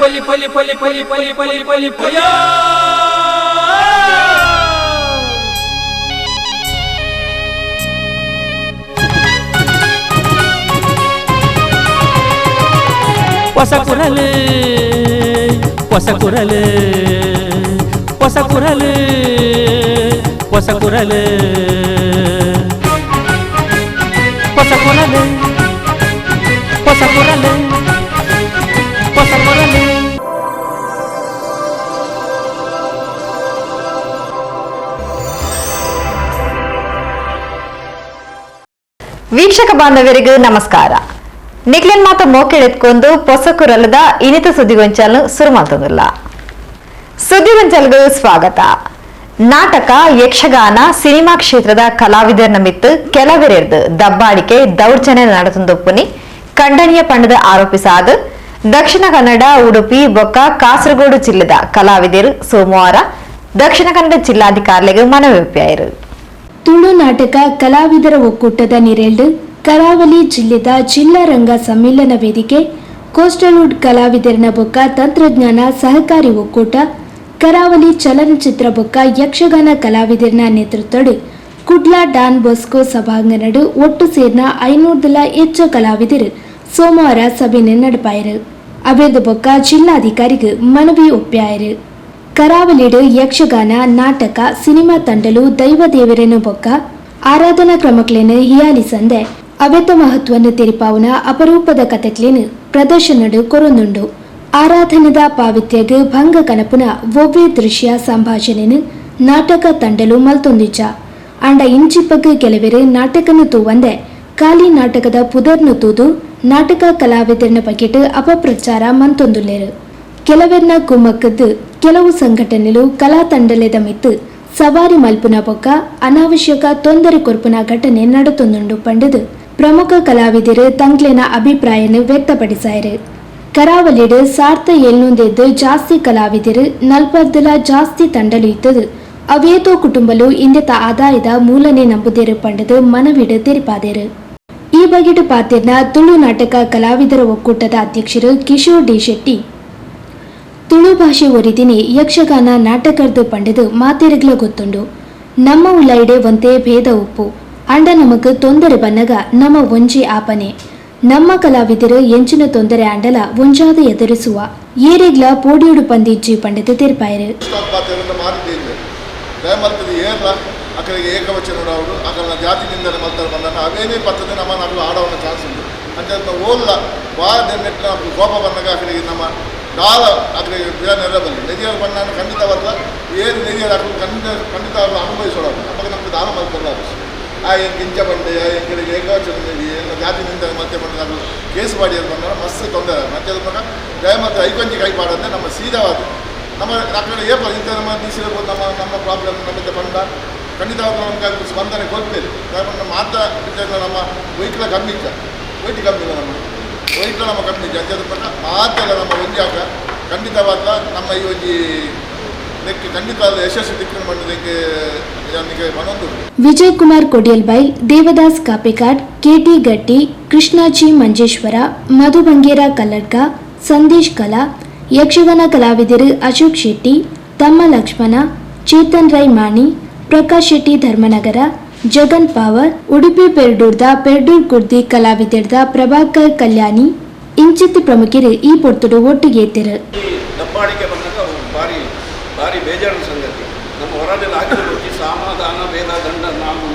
ಪಲಿ ಪಲಿ ಪಲಿ ಪಲಿ ಪಲಿ ಪಲಿ ಪಲಿ ಪಯ. ಹೊಸ ಕುರಲು, ಹೊಸ ಕುರಲು, ಹೊಸ ಕುರಲು, ಹೊಸ ಕುರಲು, ಹೊಸ ಕುರಲು, ಹೊಸ ಕುರಲು, ಹೊಸ ಕುರಲು. ವೀಕ್ಷಕ ಬಾಂಧವರಿಗೆ ನಮಸ್ಕಾರ. ನಿಕ್ಲೆನ್ ಮಾತ ಮೋಕೆಳೆತ್ಕೊಂಡು ಪೊಸಕುರಲದ ಇನಿತ ಸುದ್ದಿಗೊಂಚಲು ಸುರು ಮಾಡ್ತದಿಲ್ಲ. ಸುದ್ದಿಗೊಂಚಲ್ಗೆ ಸ್ವಾಗತ. ನಾಟಕ, ಯಕ್ಷಗಾನ, ಸಿನಿಮಾ ಕ್ಷೇತ್ರದ ಕಲಾವಿದರ ಮಿತ್ತು ಕೆಲವರೆರ್ದು ದಬ್ಬಾಳಿಕೆ, ದೌರ್ಜನ್ಯ ನಡೆತೊಂದುಪ್ಪುನಿ ಖಂಡನೀಯ ಪಂಡದ ಆರೋಪಿಸಾದ ದಕ್ಷಿಣ ಕನ್ನಡ, ಉಡುಪಿ ಬೊಕ್ಕ ಕಾಸರಗೋಡು ಜಿಲ್ಲೆದ ಕಲಾವಿದರು ಸೋಮವಾರ ದಕ್ಷಿಣ ಕನ್ನಡ ಜಿಲ್ಲಾಧಿಕಾರಿಗಳಿಗೆ ಮನವಿ ಒಪ್ಪಾಯರು. ತುಳು ನಾಟಕ ಕಲಾವಿದರ ಒಕ್ಕೂಟದ ನಿರೆಲ್ಡ್ ಕರಾವಳಿ ಜಿಲ್ಲೆದ ಜಿಲ್ಲಾ ರಂಗ ಸಮ್ಮೇಳನ ವೇದಿಕೆ, ಕೋಸ್ಟಲ್ವುಡ್ ಕಲಾವಿದರನ ಬೊಕ್ಕ ತಂತ್ರಜ್ಞಾನ ಸಹಕಾರಿ ಒಕ್ಕೂಟ, ಕರಾವಳಿ ಚಲನಚಿತ್ರ ಬೊಕ್ಕ ಯಕ್ಷಗಾನ ಕಲಾವಿದರನ ನೇತೃತ್ವಡ್ ಕುಡ್ಲಾ ಡಾನ್ ಬೊಸ್ಕೋ ಸಭಾಂಗಣಡು ಒಟ್ಟು ಸೇರ್ನ 500ದಲ ಹೆಚ್ಚು ಕಲಾವಿದರು ಸೋಮವಾರ ಸಭೆಯನ್ನು ನಡೆಪಾಯರು. ಅವೇದ ಬೊಕ್ಕ ಜಿಲ್ಲಾಧಿಕಾರಿಗೆ ಮನವಿ ಒಪ್ಪಾಯರು. ಕರಾವಳಿಡು ಯಕ್ಷಗಾನ, ನಾಟಕ, ಸಿನಿಮಾ ತಂಡಲು ದೈವ ದೇವರನ್ನು ಬೊಕ್ಕ ಆರಾಧನಾ ಕ್ರಮಕ್ಲೇನು ಹಿಯಾಲಿಸಂದೆ ಅವೆತ ಮಹತ್ವವನ್ನು ತೆರಿಪಾವುನ ಅಪರೂಪದ ಕತೆಕ್ಲೇನು ಪ್ರದರ್ಶನಡು ಕೊರೊಂದುಂಡು. ಆರಾಧನೆದ ಪಾವಿತ್ಯಗ್ ಭಂಗ ಕನಪುನ ಒವ್ವೇ ದೃಶ್ಯ ಸಂಭಾಷಣೆನು ನಾಟಕ ತಂಡಲು ಮಲ್ತೊಂದಿಚ್ಚ. ಅಂಡ ಇಂಚಿಪ್ಪಗ್ ಕೆಲವೆರು ನಾಟಕನು ತೂವಂದೆ ಖಾಲಿ ನಾಟಕದ ಪುದರ್ನು ತೂದು ನಾಟಕ ಕಲಾವಿದರನ ಬಗೆಟ್ ಅಪಪ್ರಚಾರ ಮಂತೊಂದುಲ್ಲೆರು. ಕೆಲವೆರ್ನ ಕುಮ್ಮಕ್ಕದ್ದು ಕೆಲವು ಸಂಘಟನೆಲು ಕಲಾ ತಂಡಲೆದ ಮಿತ್ತು ಸವಾರಿ ಮಲ್ಪುನ ಬೊಕ್ಕ ಅನಾವಶ್ಯಕ ತೊಂದರೆ ಕೊರ್ಪುನ ಘಟನೆ ನಡತೊಂದುಂಡು ಪಂಡದು ಪ್ರಮುಖ ಕಲಾವಿದರು ತಂಗ್ಲೆನ ಅಭಿಪ್ರಾಯನು ವ್ಯಕ್ತಪಡಿಸಾಯರು. ಕರಾವಳಿಡ್ 1700ದ್ದು ಜಾಸ್ತಿ ಕಲಾವಿದರು, 40ದಲ ಜಾಸ್ತಿ ತಂಡಲು ಇತ್ತದು ಅವೇತೋ ಕುಟುಂಬಲು ಇಂದೆತ ಆದಾಯದ ಮೂಲನೆ ನಂಬುದೇರು ಪಂಡದು ಮನವಿಡು ತೆರಿಪಾದೇರು. ಈ ಬಗೆಟ್ ಪಾತಿರ್ನ ತುಳು ನಾಟಕ ಕಲಾವಿದರ ಒಕ್ಕೂಟದ ಅಧ್ಯಕ್ಷರು ಕಿಶೋರ್ ಡಿ ಶೆಟ್ಟಿ, ತುಳು ಭಾಷೆ ಒರಿದಿನಿ ಯಕ್ಷಗಾನ ನಾಟಕರ್ದು ಪಂಡದು ಮಾತೆರಗ್ಲ ಗೊತ್ತುಂಡು. ನಮ್ಮ ಉಲೈಡೆ ಒಂತೆ ಭೇದ ಉಪ್ಪು. ಅಂಡ ನಮಕ್ ತೊಂದರೆ ಬನ್ನಗ ನಮ್ಮ ಒಂಜಿ ಆಪನೆ. ನಮ್ಮ ಕಲಾವಿದರು ಎಂಚಿನ ತೊಂದರೆ ಅಂಡಲ ಒಂಜಾದ ಎದುರಿಸುವ. ಏರೆಗ್ಲ ಪೋಡಿಯುಡು ಪಂದಿಜ್ಜಿ ಪಂಡದು ತೆರಿಪಾಯರು. ಸ್ಟಾಪ್ ಪಾತೆರಂತ ಮಾತಿದ್ದೆ ದಯಮಲ್ತದ ಏರ್ಲ ಅಕಲಿಗೆ ಏಕವಚನ ಅವರು ಅಕಲ್ನ ಜಾತಿ ನಿಂದನೆ ಮಲ್ತಾರೆ ಬಂದನ ಅವೇನೇ ಪತ್ತದೆ ನಮ್ಮ ನಡುವೆ ಆಡೋನ ಚಾನ್ಸ್ ಉಂಟು ಅಂತ ಓಲ್ಲ ವಾದ ನೆಟ್ಟ ಕೋಪ ಬಂದಾಗ ಅಕಲಿಗೆ ನಮ್ಮ ದಾಲ ಅಕಲಿಗೆ ಬಿಡ ನೆರಬಲ್ಲಿ ನೆರಿಯರು ಬಣ್ಣ ಖಂಡಿತವಲ್ಲ. ಏನು ನೆರಿಯರು ಅಕಲು ಖಂಡಿತ ಖಂಡಿತ ಅವರು ಅನುಭವಿಸೋಣ. ಅವಾಗ ನಮ್ಗೆ ದಾನ ಮಲ್ಪಲ್ಲ. ಆ ಏನು ಗಿಂಚ ಬಂಡೆ ಎಂಕಲಿಗೆ ಏಕವಚನ ನೀಡಿ ಏನು ಜಾತಿ ನಿಂದನೆ ಮತ್ತೆ ಬಂದ ಅದು ಕೇಸ್ ಬಾಡಿಯಲ್ಲಿ ಬಂದಾಗ ಮಸ್ತ್ ತೊಂದರೆ. ಮತ್ತೆ ಅದ್ರ ಪ್ರಕಾರ ದಯಮಲ್ತ ಐಕೊಂಜಿ ಕೈ ಪಾಡಂದ್ರೆ ನಮ್ಮ ಸೀದಾವಾದ ನಮ್ಮ ಆ ಏಪ ಇಂಥ ನಮ್ಮ ದಿಸಿರ್ಬೋದು. ನಮ್ಮ ನಮ್ಮ ಪ್ರಾಬ್ಲಮ್ ನಮ್ಮಿಂದ ಬಂದ ಖಂಡಿತವಾದ ನಮ್ಗೆ ಅದು ಸ್ಪಂದನೆ ಕೊಡ್ತೇವೆ. ನಮ್ಮ ಮಾತ ಬಿದ್ದಾಗ ನಮ್ಮ ವೆಹಿಕಲ್ ಕಮ್ಮಿ ಇದ್ದ ವೈಟ್ ಕಮ್ಮಿ ಇಲ್ಲ, ನಮ್ಮ ವೆಹಿಕಲ್ ನಮ್ಮ ಕಮ್ಮಿ ಇದ್ದ ಅಂಚದ ಪ್ರಕಾರ ಮಾತೆಲ್ಲ ನಮ್ಮ ಒಂಜಾಗ ಖಂಡಿತವಾದ ನಮ್ಮ ಈ ಒಂಜಿ ನೆಕ್ ಖಂಡಿತವಾದ ಯಶಸ್ಸು ದಿಕ್ಕಿನ ಬಂದದಕ್ಕೆ ನನಗೆ ಮನೊಂದು. ವಿಜಯ್ ಕುಮಾರ್ ಕೊಡಿಯಲ್ಬೈಲ್, ದೇವದಾಸ್ ಕಾಪಿಕಾಡ್, ಕೆಟಿ ಗಟ್ಟಿ, ಕೃಷ್ಣಾಜಿ ಮಂಜೇಶ್ವರ, ಮಧು ಬಂಗೇರ ಕಲ್ಲಡ್ಕ, ಸಂದೇಶ್ ಕಲಾ, ಯಕ್ಷಗಾನ ಕಲಾವಿದರು ಅಶೋಕ್ ಶೆಟ್ಟಿ, ತಮ್ಮ ಲಕ್ಷ್ಮಣ, ಚೇತನ್ ರೈ ಮಾಣಿ, ಪ್ರಕಾಶ್ ಶೆಟ್ಟಿ ಧರ್ಮನಗರ, ಜಗನ್ ಪಾವರ್, ಉಡುಪಿ ಪೆರ್ಡೂರ್ದ ಪೆರ್ಡೂರ್ ಕುರ್ದಿ ಕಲಾವಿದರ್ದ ಪ್ರಭಾಕರ್ ಕಲ್ಯಾಣಿ ಇಂಚಿತ್ತಿ ಪ್ರಮುಖರು ಈ ಪೊರ್ತುಡು ಒಟ್ಟಿಗೆ ಎತ್ತಿರು. ಈ ದಬ್ಬಾಳಿಕೆ ಬಂದಾಗ ಅವು ಭಾರಿ ಭಾರಿ ಬೇಜಾರಿನ ಸಂಗತಿ. ನಮ್ಮ ಹೊರನೆಲ್ಲ ಹಾಕಿದ ಸಾಮ ದಾನ ಭೇದ ದಂಡ ನಾವು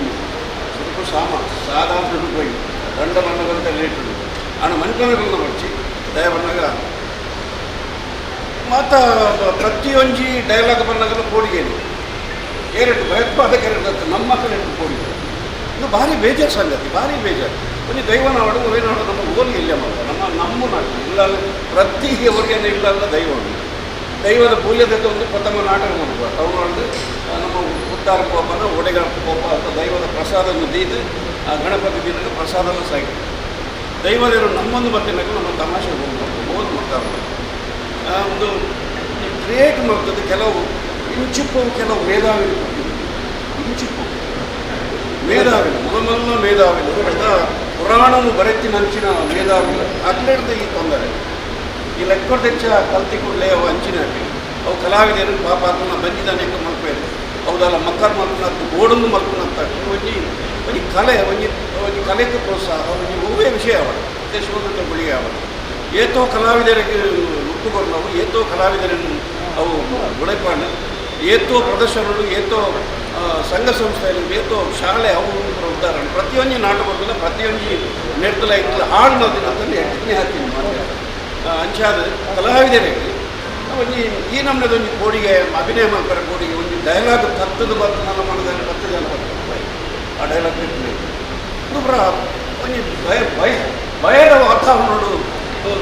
ಸ್ವಲ್ಪ ಸಾಮ ಸಾಧಾರಣ ಹೋಗಿ ದಂಡ ಬಣ್ಣದಂತ ಲೇಟು ಆಣ ಮನ್ಕನಗಳನ್ನ ಮಡ್ಚಿ ದಯ ಬಂದಾಗ ಮಾತ ಪ್ರತಿಯೊಂಜಿ ಡೈಲಾಗ್ ಬಂದಾಗ ಕೋಡಿಗೇನು ಏರೆಟ್ಟು ಭಯೋತ್ಪಾದಕರು ನಮ್ಮ ಕಡೆ ಕೋಡಿಗೆ. ಇದು ಭಾರಿ ಬೇಜಾರು ಸಂಗತಿ, ಭಾರಿ ಬೇಜಾರು. ಒಂದು ದೈವನಾಡು ನಾಡು ನಮ್ಮ ಓಲಿಗೆ ಇಲ್ಲ ಮಾತ್ರ ನಮ್ಮ ನಮ್ಮ ನಾಡು ಇಲ್ಲ. ಪ್ರತಿ ಅವರಿಗೆ ಇಲ್ಲ ದೈವ ಉಂಟು. ದೈವದ ಪೂಜೆದ ಒಂದು ಪ್ರಥಮ ನಾಟಕ ಮಾಡುವ ಟೌನ್ ನಮ್ಮ ಉತ್ತಾರ ಕೋಪನ ಒಡೆಗಳ ಕೋಪ ಅಂತ ದೈವದ ಪ್ರಸಾದವನ್ನು ದೀದು ಆ ಗಣಪತಿ ದಿನದ ಪ್ರಸಾದವನ್ನು ಸಾಗಿ ದೈವದೇವರು ನಮ್ಮೊಂದು ಬತ್ತಿನಾಗ ನಮ್ಮ ತಮಾಷೆ ಹೋಗ್ಬೋದು ಮಾಡ್ತಾರೆ. ಒಂದು ಕ್ರಿಯೇಟ್ ಮಾಡ್ತದೆ ಕೆಲವು ಇಂಚಿಪ್ಪು, ಕೆಲವು ಮೇಧಾವಿಗಳು, ಇಂಚಿಪ್ಪು ಮೇಧಾವಿಲು, ಮೊದಲ ಮೇಧಾವಿಲು, ಪುರಾಣನು ಬರೆತಿನಂಚಿನ ಮೇಧಾವಿಲು ಅಕ್ಲೆಡ್ದ ಈ ತೊಂದರೆ. ಈ ಲೆಕ್ಕೊಡ್ದೆಚ್ಚ ಕಲ್ತಿ ಕೂಡಲೇ ಅವು ಅಂಚಿನ ಹಾಕಿ ಅವು ಕಲಾವಿದರು ಪಾಪ ಅದನ್ನ ಬಂದಿದ್ದಾನೆ ಮಲ್ಪೇರು ಹೌದಲ್ಲ ಮಕ್ಕಳು ಮಲ್ಪುನಂತ ಬೋಡೊಂದು ಮಲ್ಪುನಂತ ಒಂಜಿ ಒಂಜಿ ಕಲೆ ಒಂಜಿ ಒಂಜಿ ಕಲೆಗೆ ಪ್ರೋತ್ಸಾಹ ಒಂಜಿ ಒವ್ವೇ ವಿಷಯ ಅವಳು ದೇಶದ ಗುಳಿಗೆ ಅವಳು ಏತೋ ಕಲಾವಿದರಿಗೆ ಒಪ್ಪುಕೊರ್ನವು ಏತೋ ಕಲಾವಿದರನ್ನು ಅವು ಗುಳೆಪಾಣ ಏತೋ ಪ್ರದರ್ಶನಗಳು ಏತೋ ಸಂಘ ಸಂಸ್ಥೆಯಲ್ಲಿ ಏತೋ ಶಾಲೆ ಅವು ಉದಾಹರಣೆ ಪ್ರತಿಯೊಂದು ನಾಟಕದಲ್ಲ ಪ್ರತಿಯೊಂದು ನೆಡ್ತಲ ಇತ್ತಲ ಹಾಳು ಅಂತಂದು ಹೆಚ್ಚಿನ ಹಾಕ್ತೀನಿ ಮಾತ್ರ ಅಂಚಾದ ಕಲಾವಿದರಿಗೆ ಒಂಜಿ ಈ ನಮ್ಮದು ಒಂಜಿ ಕೋಡಿಗೆ ಅಭಿನಯ ಮಾಡ್ತಾರೆ ಕೋಡಿಗೆ ಒಂಜಿ ಡೈಲಾಗ್ ತತ್ತದ ಬರ್ತದೆ ನನ್ನ ಮನದಲ್ಲಿ ಬರ್ತದೆ ಅಲ್ಲ ಆ ಡೈಲಾಗ್ ಪೂರ ಒಂಜಿ ಭಯ ಭಯ ಭಯದ ವಾತಾವರಣ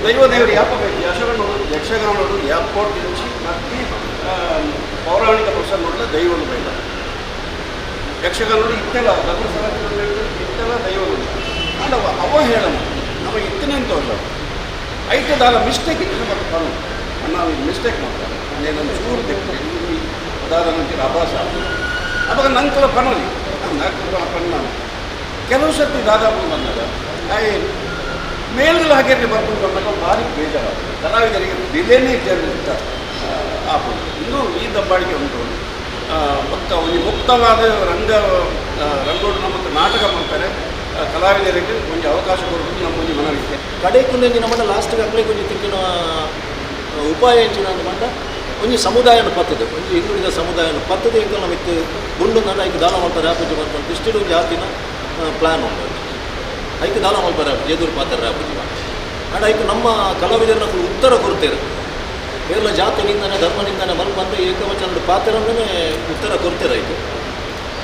ದೈವ ದೇವರು ಯಾಪ ಬೇಕು ಯಶಗಣ್ಣವರು ಯಕ್ಷಗಾನೋಡು ಯಾಪೋಟ್ ಇಂಚಿ ಮತ್ತು ಪೌರಾಣಿಕ ಪ್ರಸಂಗಗಳ ದೈವನು ಬೇಡ ಯಕ್ಷಗಾನೋಡು ಇತ್ತೆಲ್ಲ ಧರ್ಮ ಸನಾತನ ಇತ್ತೆಲ್ಲ ದೈವಗಳು ಅಂಡ್ ಅವ ಅವ ಹೇಳೋಣ ನಮ್ಮ ಇತ್ತನೇ ತೋರ್ಲ ಐಟದಾಲ ಮಿಸ್ಟೇಕ್ ಇತ್ತು ಮತ್ತು ಪನು ನಾವು ಇದು ಮಿಸ್ಟೇಕ್ ಮಾಡ್ತಾರೆ ನನ್ನ ಚೂರು ತೆಗ್ದು ಅದಾದ ನಂತರ ಅಭಾಸ ಅವಾಗ ನಂತರ ಪನಲಿ ನಾನು ಪಣ್ಣ ಕೆಲವು ಸರ್ತಿ ದಾದಾಪು ಬಂದಾಗ ಮೇಲ್ಗಳು ಹಾಕಿರಲಿ ಬರ್ಕೊಂಡು ಬಂದಾಗ ಭಾರಿ ಬೇಜಾರು ಕಲಾವಿದರಿಗೆ ಬೆಲೆನೇ ಇದ್ದಂತ ಆಪುಂಡು ಇಂದು ಈ ದಬ್ಬಾಳಿಕೆ ಉಂಟು. ಭಕ್ತ ಒಂದು ಮುಕ್ತವಾದ ರಂಗ ರಂಗೋಡು ನಮ್ಮ ನಾಟಕ ಮಾಡ್ತಾರೆ ಕಲಾವಿದರಿಗೆ ಒಂದು ಅವಕಾಶ ಕೊಡೋದು ನಮ್ಮ ಒಂದು ಮನವಿಕೆ. ಕಡೆಕುಂದೆ ನಮ್ಮನ್ನ ಲಾಸ್ಟ್ಗೆ ಅಕ್ಲೆ ಒಂಜಿ ತಿಕ್ಕಿನ ಉಪಾಯ ಎಂಚಿನ ಅಂದ್ ಪಂಡ ಒಂಜಿ ಸಮುದಾಯನ ಪತ್ತದೆ ಒಂಜಿ ಹಿಂದುಳಿದ ಸಮುದಾಯನ ಪತ್ತದೆ ಎಂಕಲ್ ನಮಿತ್ತು ಗುಂಡು ನನ್ನ ಐಕ್ ದಾನ ಮಲ್ಪರೆ ಆಪುಜಿ ಪನ್ಪುನ ದೃಷ್ಟಿಡ್ ಒಂಜಿ ಆತಿನ ಪ್ಲಾನ್ ಉಂಡು. ಐಕ್ ದಾನ ಮಲ್ಪರೆ ಆಪುಜಿ ಎದುರು ಪಾತೆರ ಆಪುಜಿ ಆಂಡ ಐಕ್ ನಮ್ಮ ಕಲಾವಿದರನ್ನ ಉತ್ತರ ಕೊಡ್ತೇವೆ ಕೇರಳ ಜಾತಿ ನಿಂದನೆ ಧರ್ಮ ನಿಂದನೆ ಮಲ್ಪಂದೆ ಏಕವಚನದ ಪಾತೆರಂದೇ ಉತ್ತರ ಕೊಡ್ತೇವೆ ಐಕ್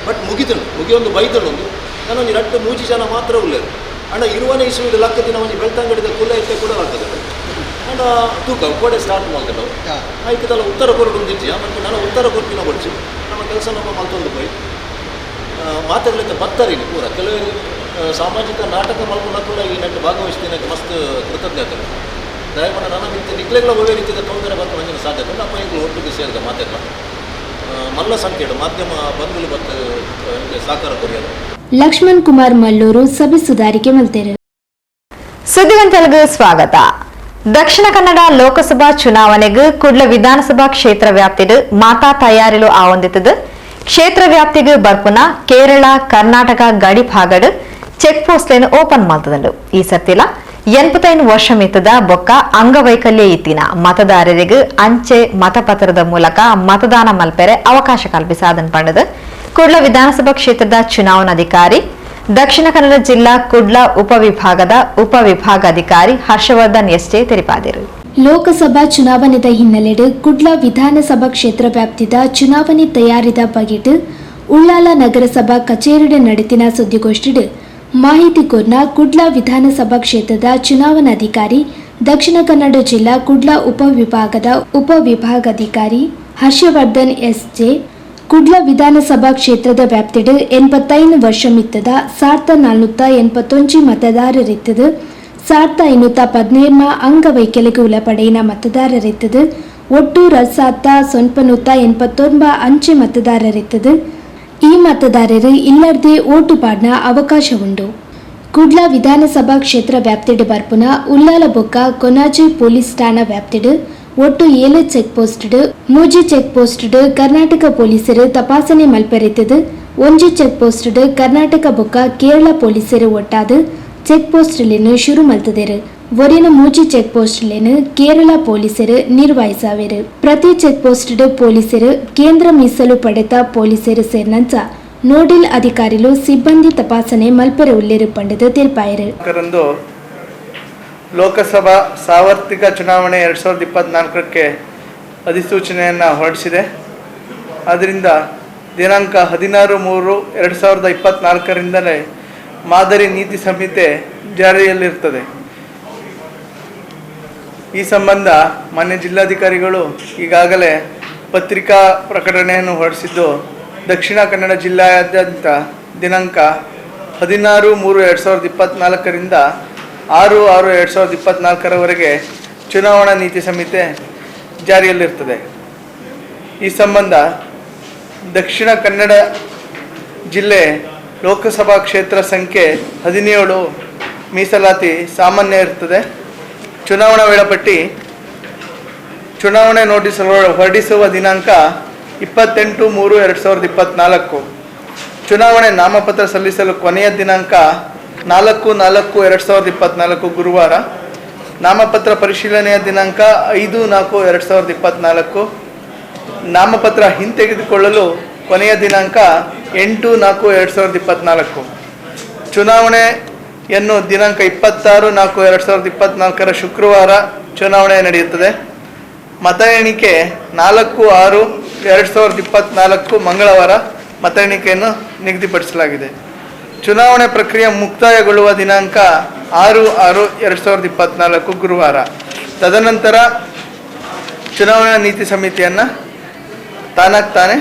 ಬಟ್ ಮುಗಿತನು ಮುಗಿಯೊಂದು ಬೈತನೊಂದು ನಾನೊಂದು ರಟ್ಟು ಮೂಜಿ ಜನ ಮಾತ್ರ ಉಳ್ಳೇರು ಅಂಡ ಇರುವನೇ ಇಸುವಿದ ಲಕ್ಕ ದಿನ ಒಂಜಿ ಬೆಳ್ತಂಗಡಿದ ಕುಲ ಇತ್ತೆ ಕೂಡ ಆಗ್ತದೆ ಅಂಡ ತೂಕ ಕೋಡೆ ಸ್ಟಾರ್ಟ್ ಮಾಡ್ತಾರೆ ಐಕದಲ್ಲ ಉತ್ತರ ಕೊರಡು ಒಂದಿಜ್ಜಿ ಮತ್ತು ನಾನು ಉತ್ತರ ಕೊರ್ಪಿನ ಕೊಡ್ಸಿ ನಮ್ಮ ಕೆಲಸ ನಮ್ಮ ಮಲ್ತೊಂದು ಪೋಯಿ ಮಾತಾಡ್ಲಿಕ್ಕೆ ಬತ್ತರಿನಿ ಪೂರ ಕೆಲವು ಸಾಮಾಜಿಕ ನಾಟಕ ಮಲ್ಪುನ ಕೂಡ ಈ ನೆಟ್ಟು ಭಾಗವಹಿಸ್ತೀನಿ ಮಸ್ತ್ ಕೃತಜ್ಞತೆ. ದಯಮಾಡಿ ನನ್ನ ಮಿತ್ತ ನಿಕ್ಲೆಗಳ ಒಳ್ಳೆ ರೀತಿಯ ತೊಂದರೆ ಬರ್ತ ಒಂದಿನ ಸಾಧ್ಯತೆ ನಮ್ಮ ಈಗಲೂ ಒಟ್ಟಿಗೆ ಸೇರಿದ ಮಾತೆಲ್ಲ ಮಲ್ಲ ಸಂಖ್ಯೆ ಮಾಧ್ಯಮ ಬಂಧುಗಳು ಬತ್ತು ಸಹಕಾರ ಕೊರಿಯಲು. ಲಕ್ಷ್ಮಣ್ ಕುಮಾರ್ ಮಲ್ಲೂರು ಸಭೆ ಸುಧಾರಿಕೆ ಮಲ್ತೇರು. ಸುದ್ದಿವಂತರಿಗೂ ಸ್ವಾಗತ. ದಕ್ಷಿಣ ಕನ್ನಡ ಲೋಕಸಭಾ ಚುನಾವಣೆಗೆ ಕುಡ್ಲ ವಿಧಾನಸಭಾ ಕ್ಷೇತ್ರ ವ್ಯಾಪ್ತಿಡು ಮಾತಾ ತಯಾರಿಲು ಆವೊಂದಿತ್ತದು. ಕ್ಷೇತ್ರ ವ್ಯಾಪ್ತಿಗೆ ಬರ್ಪುನ ಕೇರಳ ಕರ್ನಾಟಕ ಗಡಿ ಭಾಗಡು ಚೆಕ್ ಪೋಸ್ಟ್ ಲೇನು ಓಪನ್ ಮಾಡ್ತದಂಡು. ಈ ಸರ್ತಿಲ 85 ವರ್ಷ ಮಿತ್ತದ ಬೊಕ್ಕ ಅಂಗವೈಕಲ್ಯ ಇತ್ತಿನ ಮತದಾರರಿಗೆ ಅಂಚೆ ಮತಪತ್ರದ ಮೂಲಕ ಮತದಾನ ಮಲ್ಪೆರೆ ಅವಕಾಶ ಕಲ್ಪಿಸಾದನ್ ಪಂಡದು ಕುಡ್ಲ ವಿಧಾನಸಭಾ ಕ್ಷೇತ್ರದ ಚುನಾವಣಾಧಿಕಾರಿ ದಕ್ಷಿಣ ಕನ್ನಡ ಜಿಲ್ಲಾ ಕುಡ್ಲ ಉಪವಿಭಾಗದ ಉಪವಿಭಾಗಾಧಿಕಾರಿ ಹರ್ಷವರ್ಧನ್ ಎಸ್ಜೆ ತಿಳಿಪಾದರು. ಲೋಕಸಭಾ ಚುನಾವಣೆದ ಹಿನ್ನೆಲೆಡು ಕುಡ್ಲ ವಿಧಾನಸಭಾ ಕ್ಷೇತ್ರ ವ್ಯಾಪ್ತಿದ ಚುನಾವಣೆ ತಯಾರಿದ ಬಗೆಟ್ ಉಳ್ಳಾಲ ನಗರಸಭಾ ಕಚೇರಿಡ ನಡೆತಿನ ಸುದ್ದಿಗೋಷ್ಠಿಡು ಮಾಹಿತಿ ಕೋರ್ನ ಕುಡ್ಲ ವಿಧಾನಸಭಾ ಕ್ಷೇತ್ರದ ಚುನಾವಣಾಧಿಕಾರಿ ದಕ್ಷಿಣ ಕನ್ನಡ ಜಿಲ್ಲಾ ಕುಡ್ಲ ಉಪವಿಭಾಗದ ಉಪವಿಭಾಗಾಧಿಕಾರಿ ಹರ್ಷವರ್ಧನ್ ಎಸ್ಜೆ ಕುಡ್ಲ ವಿಧಾನಸಭಾ ಕ್ಷೇತ್ರದ ವ್ಯಾಪ್ತಿಡು 85 ವರ್ಷ ಮಿತ್ತದ 1481 ಮತದಾರರಿತ್ತದು. 1517 ಅಂಗವೈಕಲ್ಯಕ್ಕೆ ಉಳಪಡೆಯಿನ ಮತದಾರರಿತ್ತದು. ಒಟ್ಟು 7,989 ಅಂಚೆ ಮತದಾರರಿತ್ತದು. ಈ ಮತದಾರರು ಇಲ್ಲರ್ದೇ ಓಟು ಪಾಡ್ನ ಅವಕಾಶ ಉಂಡು. ಕುಡ್ಲ ವಿಧಾನಸಭಾ ಕ್ಷೇತ್ರ ವ್ಯಾಪ್ತಿಡು ಬರ್ಪುನ ಉಲ್ಲಾಲ ಬೊಕ್ಕ ಕೊನಾಜಿ ಪೊಲೀಸ್ ಠಾಣಾ ವ್ಯಾಪ್ತಿಡು ಒಟ್ಟು 7 check post 3 check post Karnataka ಪೊಲೀಸರು ತಪಾಸಣೆ ಮಲ್ಪೆರಿತದು. 1 ಚೆಕ್ ಪೋಸ್ಟ್ ಕರ್ನಾಟಕ ಬೊಕ್ಕ ಕೇರಳ ಪೊಲೀಸರು ಒಟ್ಟಾದು ಚೆಕ್ ಪೋಸ್ಟ್ಲೇನು ಶುರು ಮಲ್ತದೇರು. ಒರಿನ 3 ಚೆಕ್ ಪೋಸ್ಟ್ಲೇನು ಕೇರಳ ಪೊಲೀಸರು ನಿರ್ವಹಿಸಾವೇರು. ಪ್ರತಿ ಚೆಕ್ ಪೋಸ್ಟ್ ಪೊಲೀಸರು ಕೇಂದ್ರ ಮೀಸಲು ಪಡೆತ ಪೊಲೀಸರು ಸೇರಿನಂಚ ನೋಡಲ್ ಅಧಿಕಾರಿಲು ಸಿಬ್ಬಂದಿ ತಪಾಸಣೆ ಮಲ್ಪೆರೆ ಉಲ್ಲೇರು ಪಂಡದು ತೀರ್ಪಾಯರು. ಲೋಕಸಭಾ ಸಾರ್ವತ್ರಿಕ ಚುನಾವಣೆ 2024ಕ್ಕೆ ಅಧಿಸೂಚನೆಯನ್ನು ಹೊರಡಿಸಿದೆ. ಆದ್ದರಿಂದ ದಿನಾಂಕ 16/3/2024ರಿಂದಲೇ ಮಾದರಿ ನೀತಿ ಸಂಹಿತೆ ಜಾರಿಯಲ್ಲಿರ್ತದೆ. ಈ ಸಂಬಂಧ ಮಾನ್ಯ ಜಿಲ್ಲಾಧಿಕಾರಿಗಳು ಈಗಾಗಲೇ ಪತ್ರಿಕಾ ಪ್ರಕಟಣೆಯನ್ನು ಹೊರಡಿಸಿದ್ದು, ದಕ್ಷಿಣ ಕನ್ನಡ ಜಿಲ್ಲೆಯಾದ್ಯಂತ ದಿನಾಂಕ 16/3/2024ರಿಂದ 6/6/2024ರವರೆಗೆ ಚುನಾವಣಾ ನೀತಿ ಸಂಹಿತೆ ಜಾರಿಯಲ್ಲಿರ್ತದೆ. ಈ ಸಂಬಂಧ ದಕ್ಷಿಣ ಕನ್ನಡ ಜಿಲ್ಲೆ ಲೋಕಸಭಾ ಕ್ಷೇತ್ರ ಸಂಖ್ಯೆ 17 ಮೀಸಲಾತಿ ಸಾಮಾನ್ಯ ಇರ್ತದೆ. ಚುನಾವಣಾ ವೇಳಾಪಟ್ಟಿ ಚುನಾವಣೆ ನೋಟಿಸ್ ಹೊರಡಿಸುವ ದಿನಾಂಕ 28/3/2024. ಚುನಾವಣೆ ನಾಮಪತ್ರ ಸಲ್ಲಿಸಲು ಕೊನೆಯ ದಿನಾಂಕ 4/4/2024 ಗುರುವಾರ. ನಾಮಪತ್ರ ಪರಿಶೀಲನೆಯ ದಿನಾಂಕ 5/4/2024. ನಾಮಪತ್ರ ಹಿಂತೆಗೆದುಕೊಳ್ಳಲು ಕೊನೆಯ ದಿನಾಂಕ 8/4/2024. ಚುನಾವಣೆಯನ್ನು ದಿನಾಂಕ 26/4/2024 ಶುಕ್ರವಾರ ಚುನಾವಣೆ ನಡೆಯುತ್ತದೆ. ಮತ ಎಣಿಕೆ 4/6/2024 ಮಂಗಳವಾರ ಮತ ಎಣಿಕೆಯನ್ನು ನಿಗದಿಪಡಿಸಲಾಗಿದೆ. ಚುನಾವಣೆ ಪ್ರಕ್ರಿಯೆ ಮುಕ್ತಾಯಗೊಳ್ಳುವ ದಿನಾಂಕ 6/6/2024 ಗುರುವಾರ. ತದನಂತರ ಚುನಾವಣಾ ನೀತಿ ಸಮಿತಿಯನ್ನು ತಾನಾಗಿ ತಾನೇ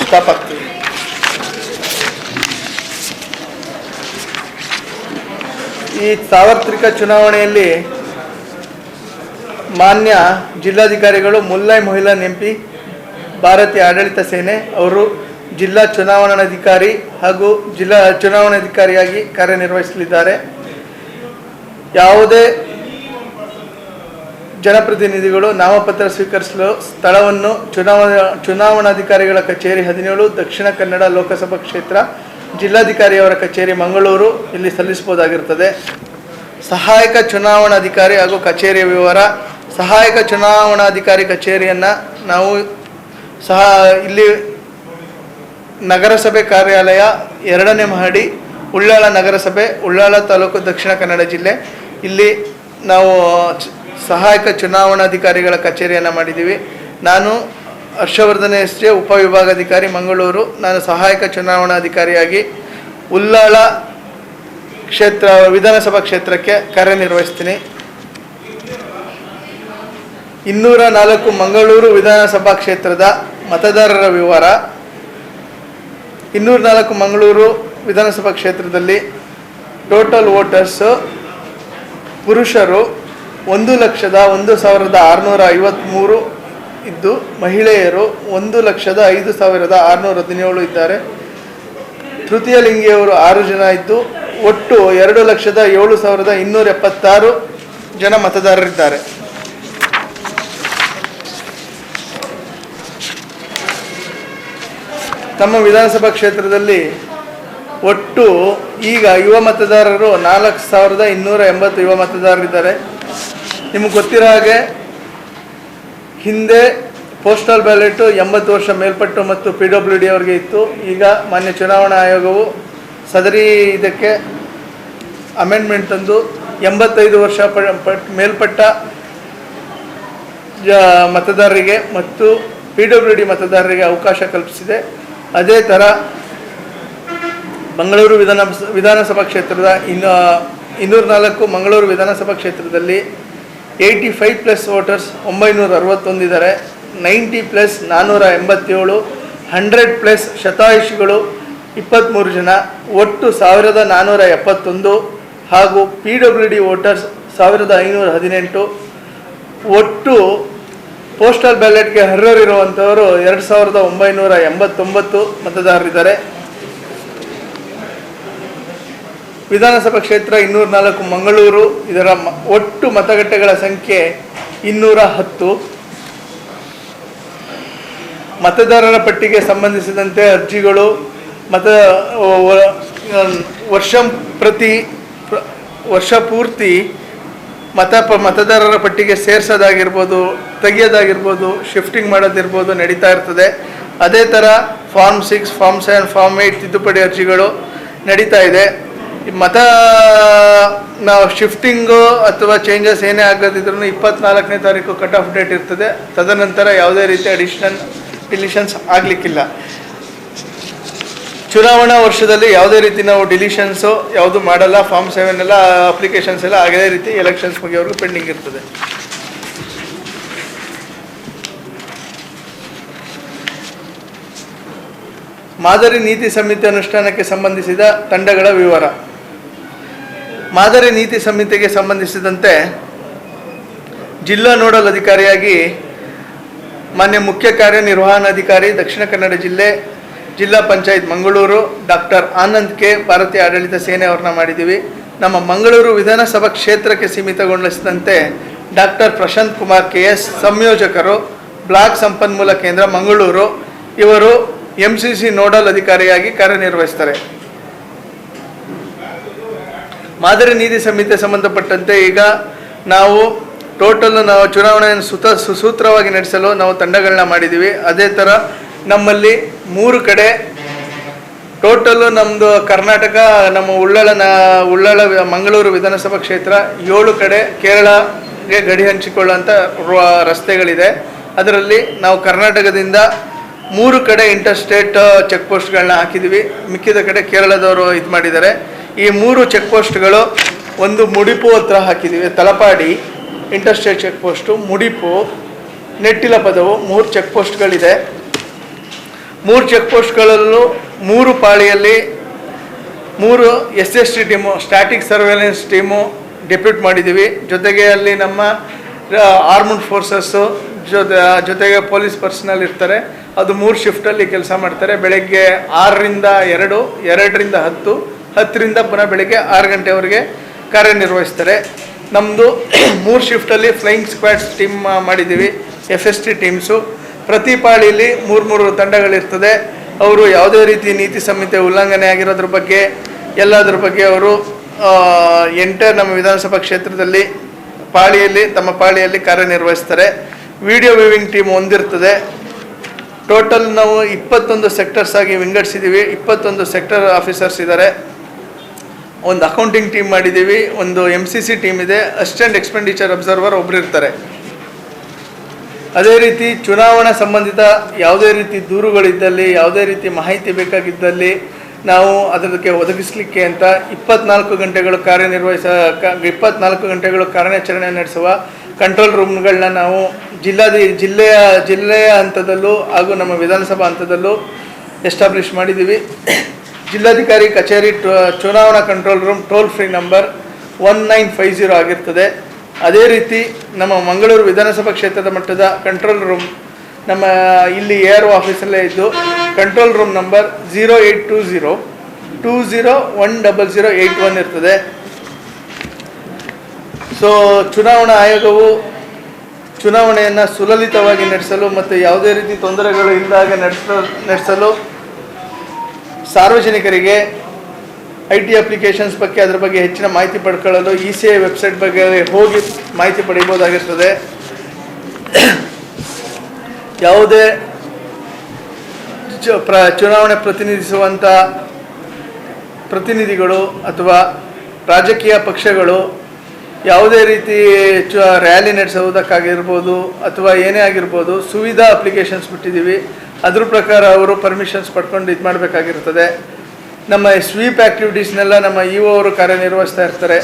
ಸ್ಟಾಪ್ ಆಗ್ತದೆ. ಈ ಸಾರ್ವತ್ರಿಕ ಚುನಾವಣೆಯಲ್ಲಿ ಮಾನ್ಯ ಜಿಲ್ಲಾಧಿಕಾರಿಗಳು ಮುಲ್ಲೈ ಮೊಹಿಲನ್ ಎಂಪಿ, ಭಾರತೀಯ ಆಡಳಿತ ಸೇನೆ ಅವರು ಜಿಲ್ಲಾ ಚುನಾವಣಾಧಿಕಾರಿ ಹಾಗೂ ಜಿಲ್ಲಾ ಚುನಾವಣಾಧಿಕಾರಿಯಾಗಿ ಕಾರ್ಯನಿರ್ವಹಿಸಲಿದ್ದಾರೆ. ಯಾವುದೇ ಜನಪ್ರತಿನಿಧಿಗಳು ನಾಮಪತ್ರ ಸ್ವೀಕರಿಸಲು ಸ್ಥಳವನ್ನು ಚುನಾವಣಾಧಿಕಾರಿಗಳ ಕಚೇರಿ 17, ದಕ್ಷಿಣ ಕನ್ನಡ ಲೋಕಸಭಾ ಕ್ಷೇತ್ರ, ಜಿಲ್ಲಾಧಿಕಾರಿಯವರ ಕಚೇರಿ ಮಂಗಳೂರು ಇಲ್ಲಿ ಸಲ್ಲಿಸಬಹುದಾಗಿರುತ್ತದೆ. ಸಹಾಯಕ ಚುನಾವಣಾಧಿಕಾರಿ ಹಾಗೂ ಕಚೇರಿಯ ವಿವರ. ಸಹಾಯಕ ಚುನಾವಣಾಧಿಕಾರಿ ಕಚೇರಿಯನ್ನು ನಾವು ಸಹ ಇಲ್ಲಿ ನಗರಸಭೆ ಕಾರ್ಯಾಲಯ 2ನೇ ಮಹಡಿ, ಉಳ್ಳಾಳ ನಗರಸಭೆ, ಉಳ್ಳಾಳ ತಾಲೂಕು, ದಕ್ಷಿಣ ಕನ್ನಡ ಜಿಲ್ಲೆ. ಇಲ್ಲಿ ನಾವು ಸಹಾಯಕ ಚುನಾವಣಾಧಿಕಾರಿಗಳ ಕಚೇರಿಯನ್ನು ಮಾಡಿದ್ದೀವಿ. ನಾನು ಹರ್ಷವರ್ಧನ ಎಸ್ ಜೆ, ಉಪವಿಭಾಗಾಧಿಕಾರಿ ಮಂಗಳೂರು. ನಾನು ಸಹಾಯಕ ಚುನಾವಣಾಧಿಕಾರಿಯಾಗಿ ಉಳ್ಳಾಳ ಕ್ಷೇತ್ರ ವಿಧಾನಸಭಾ ಕ್ಷೇತ್ರಕ್ಕೆ ಕಾರ್ಯನಿರ್ವಹಿಸ್ತೀನಿ. 204 ಮಂಗಳೂರು ವಿಧಾನಸಭಾ ಕ್ಷೇತ್ರದ ಮತದಾರರ ವಿವರ. 204 ಮಂಗಳೂರು ವಿಧಾನಸಭಾ ಕ್ಷೇತ್ರದಲ್ಲಿ ಟೋಟಲ್ ವೋಟರ್ಸ್ ಪುರುಷರು 1,01,653 ಇದ್ದು, ಮಹಿಳೆಯರು 1,05,617 ಇದ್ದಾರೆ. ತೃತೀಯ ಲಿಂಗಿಯವರು 6 ಜನ ಇದ್ದು, ಒಟ್ಟು 2,07,276 ಜನ ಮತದಾರರಿದ್ದಾರೆ. ತಮ್ಮ ವಿಧಾನಸಭಾ ಕ್ಷೇತ್ರದಲ್ಲಿ ಒಟ್ಟು ಈಗ ಯುವ ಮತದಾರರು 4,280 ಯುವ ಮತದಾರರಿದ್ದಾರೆ. ನಿಮಗೆ ಗೊತ್ತಿರೋ ಹಾಗೆ ಹಿಂದೆ ಪೋಸ್ಟಲ್ ಬ್ಯಾಲೆಟು 80 ವರ್ಷ ಮೇಲ್ಪಟ್ಟು ಮತ್ತು PWD ಅವರಿಗೆ ಇತ್ತು. ಈಗ ಮಾನ್ಯ ಚುನಾವಣಾ ಆಯೋಗವು ಸದರಿ ಇದಕ್ಕೆ ಅಮೆಂಡ್ಮೆಂಟ್ ತಂದು 85 ವರ್ಷ ಮೇಲ್ಪಟ್ಟ ಮತದಾರರಿಗೆ ಮತ್ತು PWD ಮತದಾರರಿಗೆ ಅವಕಾಶ ಕಲ್ಪಿಸಿದೆ. ಅದೇ ಥರ ಮಂಗಳೂರು ವಿಧಾನಸಭಾ ಕ್ಷೇತ್ರದ 204 ಮಂಗಳೂರು ವಿಧಾನಸಭಾ ಕ್ಷೇತ್ರದಲ್ಲಿ 85+ ವೋಟರ್ಸ್ 961 ಇದ್ದಾರೆ. 90+ 487, 100+ ಶತಾಯುಷಿಗಳು 23 ಜನ, ಒಟ್ಟು 1471 ಹಾಗೂ PWD voters 1518. ಒಟ್ಟು ಪೋಸ್ಟಲ್ ಬ್ಯಾಲೆಟ್ಗೆ ಅರ್ಹರಿರುವಂಥವರು 2989 ಮತದಾರರಿದ್ದಾರೆ. ವಿಧಾನಸಭಾ ಕ್ಷೇತ್ರ 204 ಮಂಗಳೂರು, ಇದರ ಒಟ್ಟು ಮತಗಟ್ಟೆಗಳ ಸಂಖ್ಯೆ 210. ಮತದಾರರ ಪಟ್ಟಿಗೆ ಸಂಬಂಧಿಸಿದಂತೆ ಅರ್ಜಿಗಳು ವರ್ಷ ಪೂರ್ತಿ ಮತದಾರರ ಪಟ್ಟಿಗೆ ಸೇರಿಸೋದಾಗಿರ್ಬೋದು, ತೆಗೆಯೋದಾಗಿರ್ಬೋದು, ಶಿಫ್ಟಿಂಗ್ ಮಾಡೋದಿರ್ಬೋದು ನಡೀತಾ ಇರ್ತದೆ. ಅದೇ ಥರ form 6, form 7, form 8 ತಿದ್ದುಪಡಿ ಅರ್ಜಿಗಳು ನಡೀತಾ ಇದೆ. ಮತ ನಾವು ಶಿಫ್ಟಿಂಗು ಅಥವಾ ಚೇಂಜಸ್ ಏನೇ ಆಗದಿದ್ರೂ 24ನೇ ತಾರೀಕು cut off date ಇರ್ತದೆ. ತದನಂತರ ಯಾವುದೇ ರೀತಿ ಅಡಿಷನಲ್ ಡಿಲಿಷನ್ಸ್ ಆಗಲಿಕ್ಕಿಲ್ಲ. ಚುನಾವಣಾ ವರ್ಷದಲ್ಲಿ ಯಾವುದೇ ರೀತಿ ನಾವು ಡಿಲಿಷನ್ಸು ಯಾವುದು ಮಾಡಲ್ಲ. ಫಾರ್ಮ್ 7 ಎಲ್ಲ ಅಪ್ಲಿಕೇಶನ್ಸ್ ಎಲ್ಲ ಅದೇ ರೀತಿ ಎಲೆಕ್ಷನ್ಸ್ ಮುಗಿಯೋವರೆಗೂ ಪೆಂಡಿಂಗ್ ಇರ್ತದೆ. ಮಾದರಿ ನೀತಿ ಸಂಹಿತೆ ಅನುಷ್ಠಾನಕ್ಕೆ ಸಂಬಂಧಿಸಿದ ತಂಡಗಳ ವಿವರ. ಮಾದರಿ ನೀತಿ ಸಂಹಿತೆಗೆ ಸಂಬಂಧಿಸಿದಂತೆ ಜಿಲ್ಲಾ ನೋಡಲ್ ಅಧಿಕಾರಿಯಾಗಿ ಮಾನ್ಯ ಮುಖ್ಯ ಕಾರ್ಯನಿರ್ವಹಣಾಧಿಕಾರಿ ದಕ್ಷಿಣ ಕನ್ನಡ ಜಿಲ್ಲೆ, ಜಿಲ್ಲಾ ಪಂಚಾಯತ್ ಮಂಗಳೂರು ಡಾಕ್ಟರ್ ಆನಂದ್ ಕೆ, ಭಾರತೀಯ ಆಡಳಿತ ಸೇನೆ ಅವ್ರನ್ನ ಮಾಡಿದ್ದೀವಿ. ನಮ್ಮ ಮಂಗಳೂರು ವಿಧಾನಸಭಾ ಕ್ಷೇತ್ರಕ್ಕೆ ಸೀಮಿತಗೊಳಿಸಿದಂತೆ Doctor Prashant Kumar KS, ಸಂಯೋಜಕರು, ಬ್ಲಾಕ್ ಸಂಪನ್ಮೂಲ ಕೇಂದ್ರ, ಮಂಗಳೂರು. ಇವರು ಎಂಸಿಸಿ ನೋಡಲ್ ಅಧಿಕಾರಿಯಾಗಿ ಕಾರ್ಯನಿರ್ವಹಿಸ್ತಾರೆ. ಮಾದರಿ ನೀತಿ ಸಂಹಿತೆ ಸಂಬಂಧಪಟ್ಟಂತೆ ಈಗ ನಾವು ಟೋಟಲ್ ನಾವು ಚುನಾವಣೆಯನ್ನು ಸುಸೂತ್ರವಾಗಿ ನಡೆಸಲು ನಾವು ತಂಡಗಳನ್ನ ಮಾಡಿದ್ದೀವಿ. ಅದೇ ಥರ ನಮ್ಮಲ್ಲಿ ಮೂರು ಕಡೆ ಟೋಟಲ್ಲು ನಮ್ಮದು ಕರ್ನಾಟಕ, ನಮ್ಮ ಉಳ್ಳಾಳ ಮಂಗಳೂರು ವಿಧಾನಸಭಾ ಕ್ಷೇತ್ರ ಏಳು ಕಡೆ ಕೇರಳಗೆ ಗಡಿ ಹಂಚಿಕೊಳ್ಳುವಂಥ ರಸ್ತೆಗಳಿದೆ. ಅದರಲ್ಲಿ ನಾವು ಕರ್ನಾಟಕದಿಂದ ಮೂರು ಕಡೆ inter state check ಪೋಸ್ಟ್ಗಳನ್ನ ಹಾಕಿದ್ದೀವಿ. ಮಿಕ್ಕಿದ ಕಡೆ ಕೇರಳದವರು ಇದು ಮಾಡಿದ್ದಾರೆ. ಈ ಮೂರು ಚೆಕ್ ಪೋಸ್ಟ್ಗಳು, ಒಂದು ಮುಡಿಪು ಹತ್ರ ಹಾಕಿದ್ದೀವಿ, Talapady inter state check post, ಮುಡಿಪು, ನೆಟ್ಟಿಲಪದವು, ಮೂರು ಚೆಕ್ ಪೋಸ್ಟ್ಗಳಿದೆ. ಮೂರು ಚೆಕ್ ಪೋಸ್ಟ್ಗಳಲ್ಲೂ ಮೂರು ಪಾಳಿಯಲ್ಲಿ ಮೂರು SST team, static surveillance team depute ಮಾಡಿದ್ದೀವಿ. ಜೊತೆಗೆ ಅಲ್ಲಿ ನಮ್ಮ ಆರ್ಮ್ಡ್ ಫೋರ್ಸಸ್ಸು ಜೊತೆಗೆ ಪೊಲೀಸ್ ಪರ್ಸನಲ್ ಇರ್ತಾರೆ. ಅದು ಮೂರು ಶಿಫ್ಟಲ್ಲಿ ಕೆಲಸ ಮಾಡ್ತಾರೆ. ಬೆಳಗ್ಗೆ 6ರಿಂದ 2, 2ರಿಂದ 10, 10ರಿಂದ ಪುನಃ ಬೆಳಗ್ಗೆ 6 ಗಂಟೆವರೆಗೆ ಕಾರ್ಯನಿರ್ವಹಿಸ್ತಾರೆ. ನಮ್ಮದು ಮೂರು ಶಿಫ್ಟಲ್ಲಿ flying squads team ಮಾಡಿದ್ದೀವಿ, ಎಫ್ಎಸ್ಟಿ ಟೀಮ್ಸು. ಪ್ರತಿ ಪಾಳಿಯಲ್ಲಿ ಮೂರು ಮೂರು ತಂಡಗಳಿರ್ತದೆ. ಅವರು ಯಾವುದೇ ರೀತಿ ನೀತಿ ಸಂಹಿತೆ ಉಲ್ಲಂಘನೆ ಆಗಿರೋದ್ರ ಬಗ್ಗೆ, ಎಲ್ಲದರ ಬಗ್ಗೆ ಅವರು ಎಂಟೈರ್ ನಮ್ಮ ವಿಧಾನಸಭಾ ಕ್ಷೇತ್ರದಲ್ಲಿ ಪಾಳಿಯಲ್ಲಿ, ತಮ್ಮ ಪಾಳಿಯಲ್ಲಿ ಕಾರ್ಯನಿರ್ವಹಿಸ್ತಾರೆ. Video viewing team ಒಂದಿರ್ತದೆ. Total ನಾವು 21 ಸೆಕ್ಟರ್ಸ್ ಆಗಿ ವಿಂಗಡಿಸಿದ್ದೀವಿ. 21 ಸೆಕ್ಟರ್ ಆಫೀಸರ್ಸ್ ಇದ್ದಾರೆ. ಒಂದು ಅಕೌಂಟಿಂಗ್ ಟೀಮ್ ಮಾಡಿದ್ದೀವಿ, ಒಂದು ಎಮ್ಸಿಸಿ ಟೀಮ್ ಇದೆ, assistant expenditure observer ಒಬ್ರು ಇರ್ತಾರೆ. ಅದೇ ರೀತಿ ಚುನಾವಣಾ ಸಂಬಂಧಿತ ಯಾವುದೇ ರೀತಿ ದೂರುಗಳಿದ್ದಲ್ಲಿ, ಯಾವುದೇ ರೀತಿ ಮಾಹಿತಿ ಬೇಕಾಗಿದ್ದಲ್ಲಿ ನಾವು ಅದಕ್ಕೆ ಒದಗಿಸಲಿಕ್ಕೆ ಅಂತ 24 ಗಂಟೆಗಳು ಕಾರ್ಯಾಚರಣೆ ನಡೆಸುವ ಕಂಟ್ರೋಲ್ ರೂಮ್ಗಳನ್ನ ನಾವು ಜಿಲ್ಲೆಯ ಜಿಲ್ಲೆಯ ಹಂತದಲ್ಲೂ ಹಾಗೂ ನಮ್ಮ ವಿಧಾನಸಭಾ ಹಂತದಲ್ಲೂ ಎಸ್ಟಾಬ್ಲಿಷ್ ಮಾಡಿದ್ದೀವಿ. ಜಿಲ್ಲಾಧಿಕಾರಿ ಕಚೇರಿ ಚುನಾವಣಾ control room toll free number 1950 ಆಗಿರ್ತದೆ. ಅದೇ ರೀತಿ ನಮ್ಮ ಮಂಗಳೂರು ವಿಧಾನಸಭಾ ಕ್ಷೇತ್ರದ ಮಟ್ಟದ ಕಂಟ್ರೋಲ್ ರೂಮ್ ನಮ್ಮ ಇಲ್ಲಿ ಎಆರ್ ಆಫೀಸಲ್ಲೇ ಇದ್ದು, control room number 08202010081 ಇರ್ತದೆ. ಸೊ ಚುನಾವಣಾ ಆಯೋಗವು ಚುನಾವಣೆಯನ್ನು ಸುಲಲಿತವಾಗಿ ನಡೆಸಲು ಮತ್ತು ಯಾವುದೇ ರೀತಿ ತೊಂದರೆಗಳು ಇಲ್ಲದಾಗ ನಡೆಸಲು ನಡೆಸಲು ಸಾರ್ವಜನಿಕರಿಗೆ IT applications ಬಗ್ಗೆ, ಅದರ ಬಗ್ಗೆ ಹೆಚ್ಚಿನ ಮಾಹಿತಿ ಪಡ್ಕೊಳ್ಳಲು ಇಸಿಐ ವೆಬ್ಸೈಟ್ ಬಗ್ಗೆ ಹೋಗಿ ಮಾಹಿತಿ ಪಡೆಯಬಹುದಾಗಿರ್ತದೆ. ಯಾವುದೇ ಚುನಾವಣೆ ಪ್ರತಿನಿಧಿಸುವಂಥ ಪ್ರತಿನಿಧಿಗಳು ಅಥವಾ ರಾಜಕೀಯ ಪಕ್ಷಗಳು ಯಾವುದೇ ರೀತಿ ರ್ಯಾಲಿ ನಡೆಸುವುದಕ್ಕಾಗಿರ್ಬೋದು ಅಥವಾ ಏನೇ ಆಗಿರ್ಬೋದು, ಸುವಿಧಾ ಅಪ್ಲಿಕೇಶನ್ಸ್ ಬಿಟ್ಟಿದ್ದೀವಿ. ಅದ್ರ ಪ್ರಕಾರ ಅವರು ಪರ್ಮಿಷನ್ಸ್ ಪಡ್ಕೊಂಡು ಇದು ಮಾಡಬೇಕಾಗಿರ್ತದೆ. ನಮ್ಮ ಸ್ವೀಪ್ ಆ್ಯಕ್ಟಿವಿಟೀಸ್ನೆಲ್ಲ ನಮ್ಮ ಇಒ ಅವರು ಕಾರ್ಯನಿರ್ವಹಿಸ್ತಾ ಇರ್ತಾರೆ.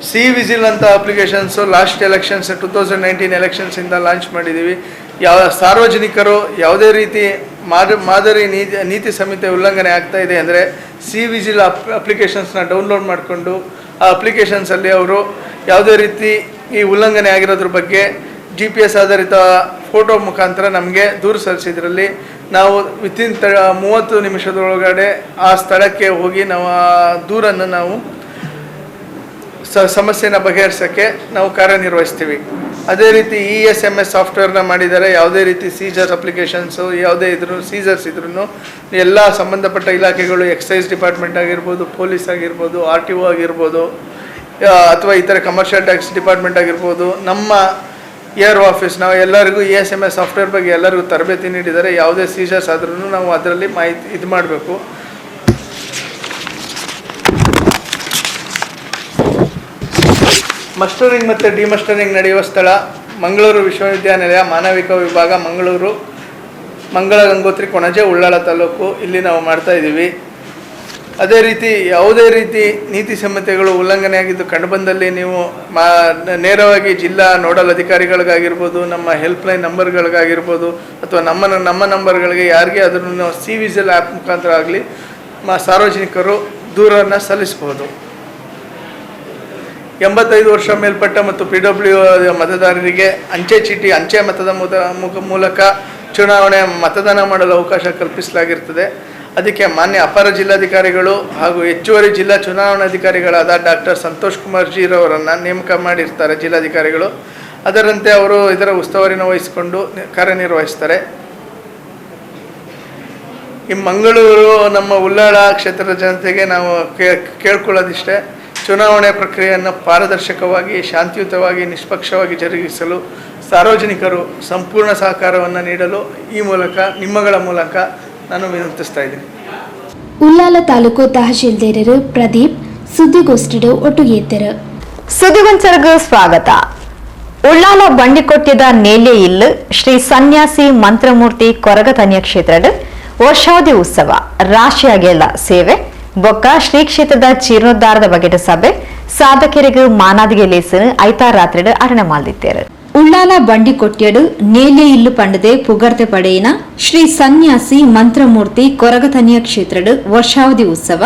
ಸಿ ವಿಜಿಲ್ ಅಂತ applications last elections, 2019 ಎಲೆಕ್ಷನ್ಸಿಂದ launch ಮಾಡಿದ್ದೀವಿ. ಯಾವ ಸಾರ್ವಜನಿಕರು ಯಾವುದೇ ರೀತಿ ಮಾದರಿ ನೀತಿ ನೀತಿ ಸಂಹಿತೆ ಉಲ್ಲಂಘನೆ ಆಗ್ತಾ ಇದೆ ಅಂದರೆ, ಸಿ ವಿಜಿಲ್ ಅಪ್ಲಿಕೇಶನ್ಸ್ನ ಡೌನ್ಲೋಡ್ ಮಾಡಿಕೊಂಡು ಆ ಅಪ್ಲಿಕೇಶನ್ಸಲ್ಲಿ ಅವರು ಯಾವುದೇ ರೀತಿ ಈ ಉಲ್ಲಂಘನೆ ಆಗಿರೋದ್ರ ಬಗ್ಗೆ ಜಿಪಿಎಸ್ ಆಧಾರಿತ ಫೋಟೋ ಮುಖಾಂತರ ನಮಗೆ ದೂರು ಸಲ್ಲಿಸಿದ್ರಲ್ಲಿ ನಾವು ವಿತಿನ್ 30 ನಿಮಿಷದೊಳಗಡೆ ಆ ಸ್ಥಳಕ್ಕೆ ಹೋಗಿ ನಾವು ಆ ದೂರನ್ನು ನಾವು ಸಮಸ್ಯೆನ ಬಗೆಹರಿಸೋಕ್ಕೆ ನಾವು ಕಾರ್ಯನಿರ್ವಹಿಸ್ತೀವಿ. ಅದೇ ರೀತಿ ಇಎಸ್ಎಂಎಸ್ ಸಾಫ್ಟ್ವೇರ್ನ ಮಾಡಿದ್ದಾರೆ. ಯಾವುದೇ ರೀತಿ ಸೀಜರ್ಸ್ ಅಪ್ಲಿಕೇಶನ್ಸು ಯಾವುದೇ ಇದ್ರು, ಸೀಜರ್ಸ್ ಇದ್ರೂ ಎಲ್ಲ ಸಂಬಂಧಪಟ್ಟ ಇಲಾಖೆಗಳು, ಎಕ್ಸೈಸ್ ಡಿಪಾರ್ಟ್ಮೆಂಟ್ ಆಗಿರ್ಬೋದು, ಪೊಲೀಸ್ ಆಗಿರ್ಬೋದು, ಆರ್ಟಿಒ ಆಗಿರ್ಬೋದು, ಅಥವಾ ಇತರ commercial tax department ಆಗಿರ್ಬೋದು, ನಮ್ಮ ಎಆರ್ ಆಫೀಸ್, ನಾವು ಎಲ್ಲರಿಗೂ ಇಎಸ್ಎಂಎಸ್ ಸಾಫ್ಟ್ವೇರ್ ಬಗ್ಗೆ ಎಲ್ಲರಿಗೂ ತರಬೇತಿ ನೀಡಿದ್ದಾರೆ. ಯಾವುದೇ ಸೀಜರ್ಸ್ ಆದ್ರೂ ನಾವು ಅದರಲ್ಲಿ ಮಾಹಿತಿ ಇದು ಮಾಡಬೇಕು. ಮಸ್ಟರಿಂಗ್ ಮತ್ತು ಡಿಮಸ್ಟರಿಂಗ್ ನಡೆಯುವ ಸ್ಥಳ ಮಂಗಳೂರು ವಿಶ್ವವಿದ್ಯಾನಿಲಯ, ಮಾನವಿಕ ವಿಭಾಗ, ಮಂಗಳೂರು, ಮಂಗಳ ಗಂಗೋತ್ರಿ, ಕೊಣಾಜೆ, ಉಳ್ಳಾಳ ತಾಲೂಕು. ಇಲ್ಲಿ ನಾವು ಮಾಡ್ತಾ ಇದ್ದೀವಿ. ಅದೇ ರೀತಿ ಯಾವುದೇ ರೀತಿ ನೀತಿ ಸಂಹಿತೆಗಳು ಉಲ್ಲಂಘನೆಯಾಗಿದ್ದು ಕಂಡುಬಂದಲ್ಲಿ ನೀವು ನೇರವಾಗಿ ಜಿಲ್ಲಾ ನೋಡಲ್ ಅಧಿಕಾರಿಗಳಿಗಾಗಿರ್ಬೋದು, ನಮ್ಮ ಹೆಲ್ಪ್ಲೈನ್ ನಂಬರ್ಗಳಿಗಾಗಿರ್ಬೋದು, ಅಥವಾ ನಮ್ಮ ನಮ್ಮ ನಂಬರ್ಗಳಿಗೆ ಯಾರಿಗೆ ಅದನ್ನು C vigil app ಮುಖಾಂತರ ಆಗಲಿ ಸಾರ್ವಜನಿಕರು ದೂರನ್ನು ಸಲ್ಲಿಸ್ಬೋದು. 85 ವರ್ಷ ಮೇಲ್ಪಟ್ಟ ಮತ್ತು ಪಿಡಬ್ಲ್ಯೂ ಮತದಾರರಿಗೆ ಅಂಚೆ ಚೀಟಿ, ಅಂಚೆ ಮತದ ಮೂಲಕ ಚುನಾವಣೆ ಮತದಾನ ಮಾಡಲು ಅವಕಾಶ ಕಲ್ಪಿಸಲಾಗಿರ್ತದೆ. ಅದಕ್ಕೆ ಮಾನ್ಯ ಅಪರ ಜಿಲ್ಲಾಧಿಕಾರಿಗಳು ಹಾಗೂ ಹೆಚ್ಚುವರಿ ಜಿಲ್ಲಾ ಚುನಾವಣಾಧಿಕಾರಿಗಳಾದ ಡಾಕ್ಟರ್ ಸಂತೋಷ್ ಕುಮಾರ್ ಜಿರವರನ್ನು ನೇಮಕ ಮಾಡಿರ್ತಾರೆ ಜಿಲ್ಲಾಧಿಕಾರಿಗಳು. ಅದರಂತೆ ಅವರು ಇದರ ಉಸ್ತುವಾರಿನ ವಹಿಸಿಕೊಂಡು ಕಾರ್ಯನಿರ್ವಹಿಸ್ತಾರೆ. ಈ ಮಂಗಳೂರು ನಮ್ಮ ಉಲ್ಲಾಳ ಕ್ಷೇತ್ರದ ಜನತೆಗೆ ನಾವು ಕೇಳ್ಕೊಳ್ಳೋದಿಷ್ಟೇ, ಚುನಾವಣೆ ಪ್ರಕ್ರಿಯೆಯನ್ನು ಪಾರದರ್ಶಕವಾಗಿ, ಶಾಂತಿಯುತವಾಗಿ, ನಿಷ್ಪಕ್ಷವಾಗಿ ಜರುಗಿಸಲು ಸಾರ್ವಜನಿಕರು ಸಂಪೂರ್ಣ ಸಹಕಾರವನ್ನು ನೀಡಲು ಈ ಮೂಲಕ ನಿಮ್ಮಗಳ ಮೂಲಕ ನಾನು ವಿನಂತಿಸ್ತಾ ಇದ್ದೀನಿ. ಉಲ್ಲಾಲ ತಾಲೂಕು ತಹಶೀಲ್ದಾರರು ಪ್ರದೀಪ್ ಸುದ್ದಿಗೋಷ್ಠಿಡು ಒಟ್ಟುಗೇತರು. ಸುದ್ದಿಗೊಂಚರ್ಗೂ ಸ್ವಾಗತ. ಉಳ್ಳಾಲ ಬಂಡಿಕೊಟ್ಯದ ನೇಲ್ಯ ಇಲ್ಲು ಶ್ರೀ ಸನ್ಯಾಸಿ ಮಂತ್ರಮೂರ್ತಿ ಕೊರಗತನ್ಯ ಕ್ಷೇತ್ರದ ವರ್ಷಾವಧಿ ಉತ್ಸವ ರಾಶಿಯಾಗೆಲ್ಲ ಸೇವೆ ಬೊಕ್ಕ ಶ್ರೀ ಕ್ಷೇತ್ರದ ಜೀರ್ಣೋದ್ಧಾರದ ಬಗೆಟ ಸಭೆ ಸಾಧಕರಿಗೆ ಮಾನಾದಿಗೆ ಲೇಸನು ಐತಾರ ರಾತ್ರಿ ಅರಣೆ ಮಾಲ್ದಿತ್ತೇರು. ಉಳ್ಳಾಲ ಬಂಡಿಕೊಟ್ಯಡು ನೇಲ್ಯ ಇಲ್ಲು ಪಂಡದೆ ಪುಗರ್ತೆ ಪಡೆಯಿನ ಶ್ರೀ ಸನ್ಯಾಸಿ ಮಂತ್ರಮೂರ್ತಿ ಕೊರಗತನ್ಯ ಕ್ಷೇತ್ರದ ವರ್ಷಾವಧಿ ಉತ್ಸವ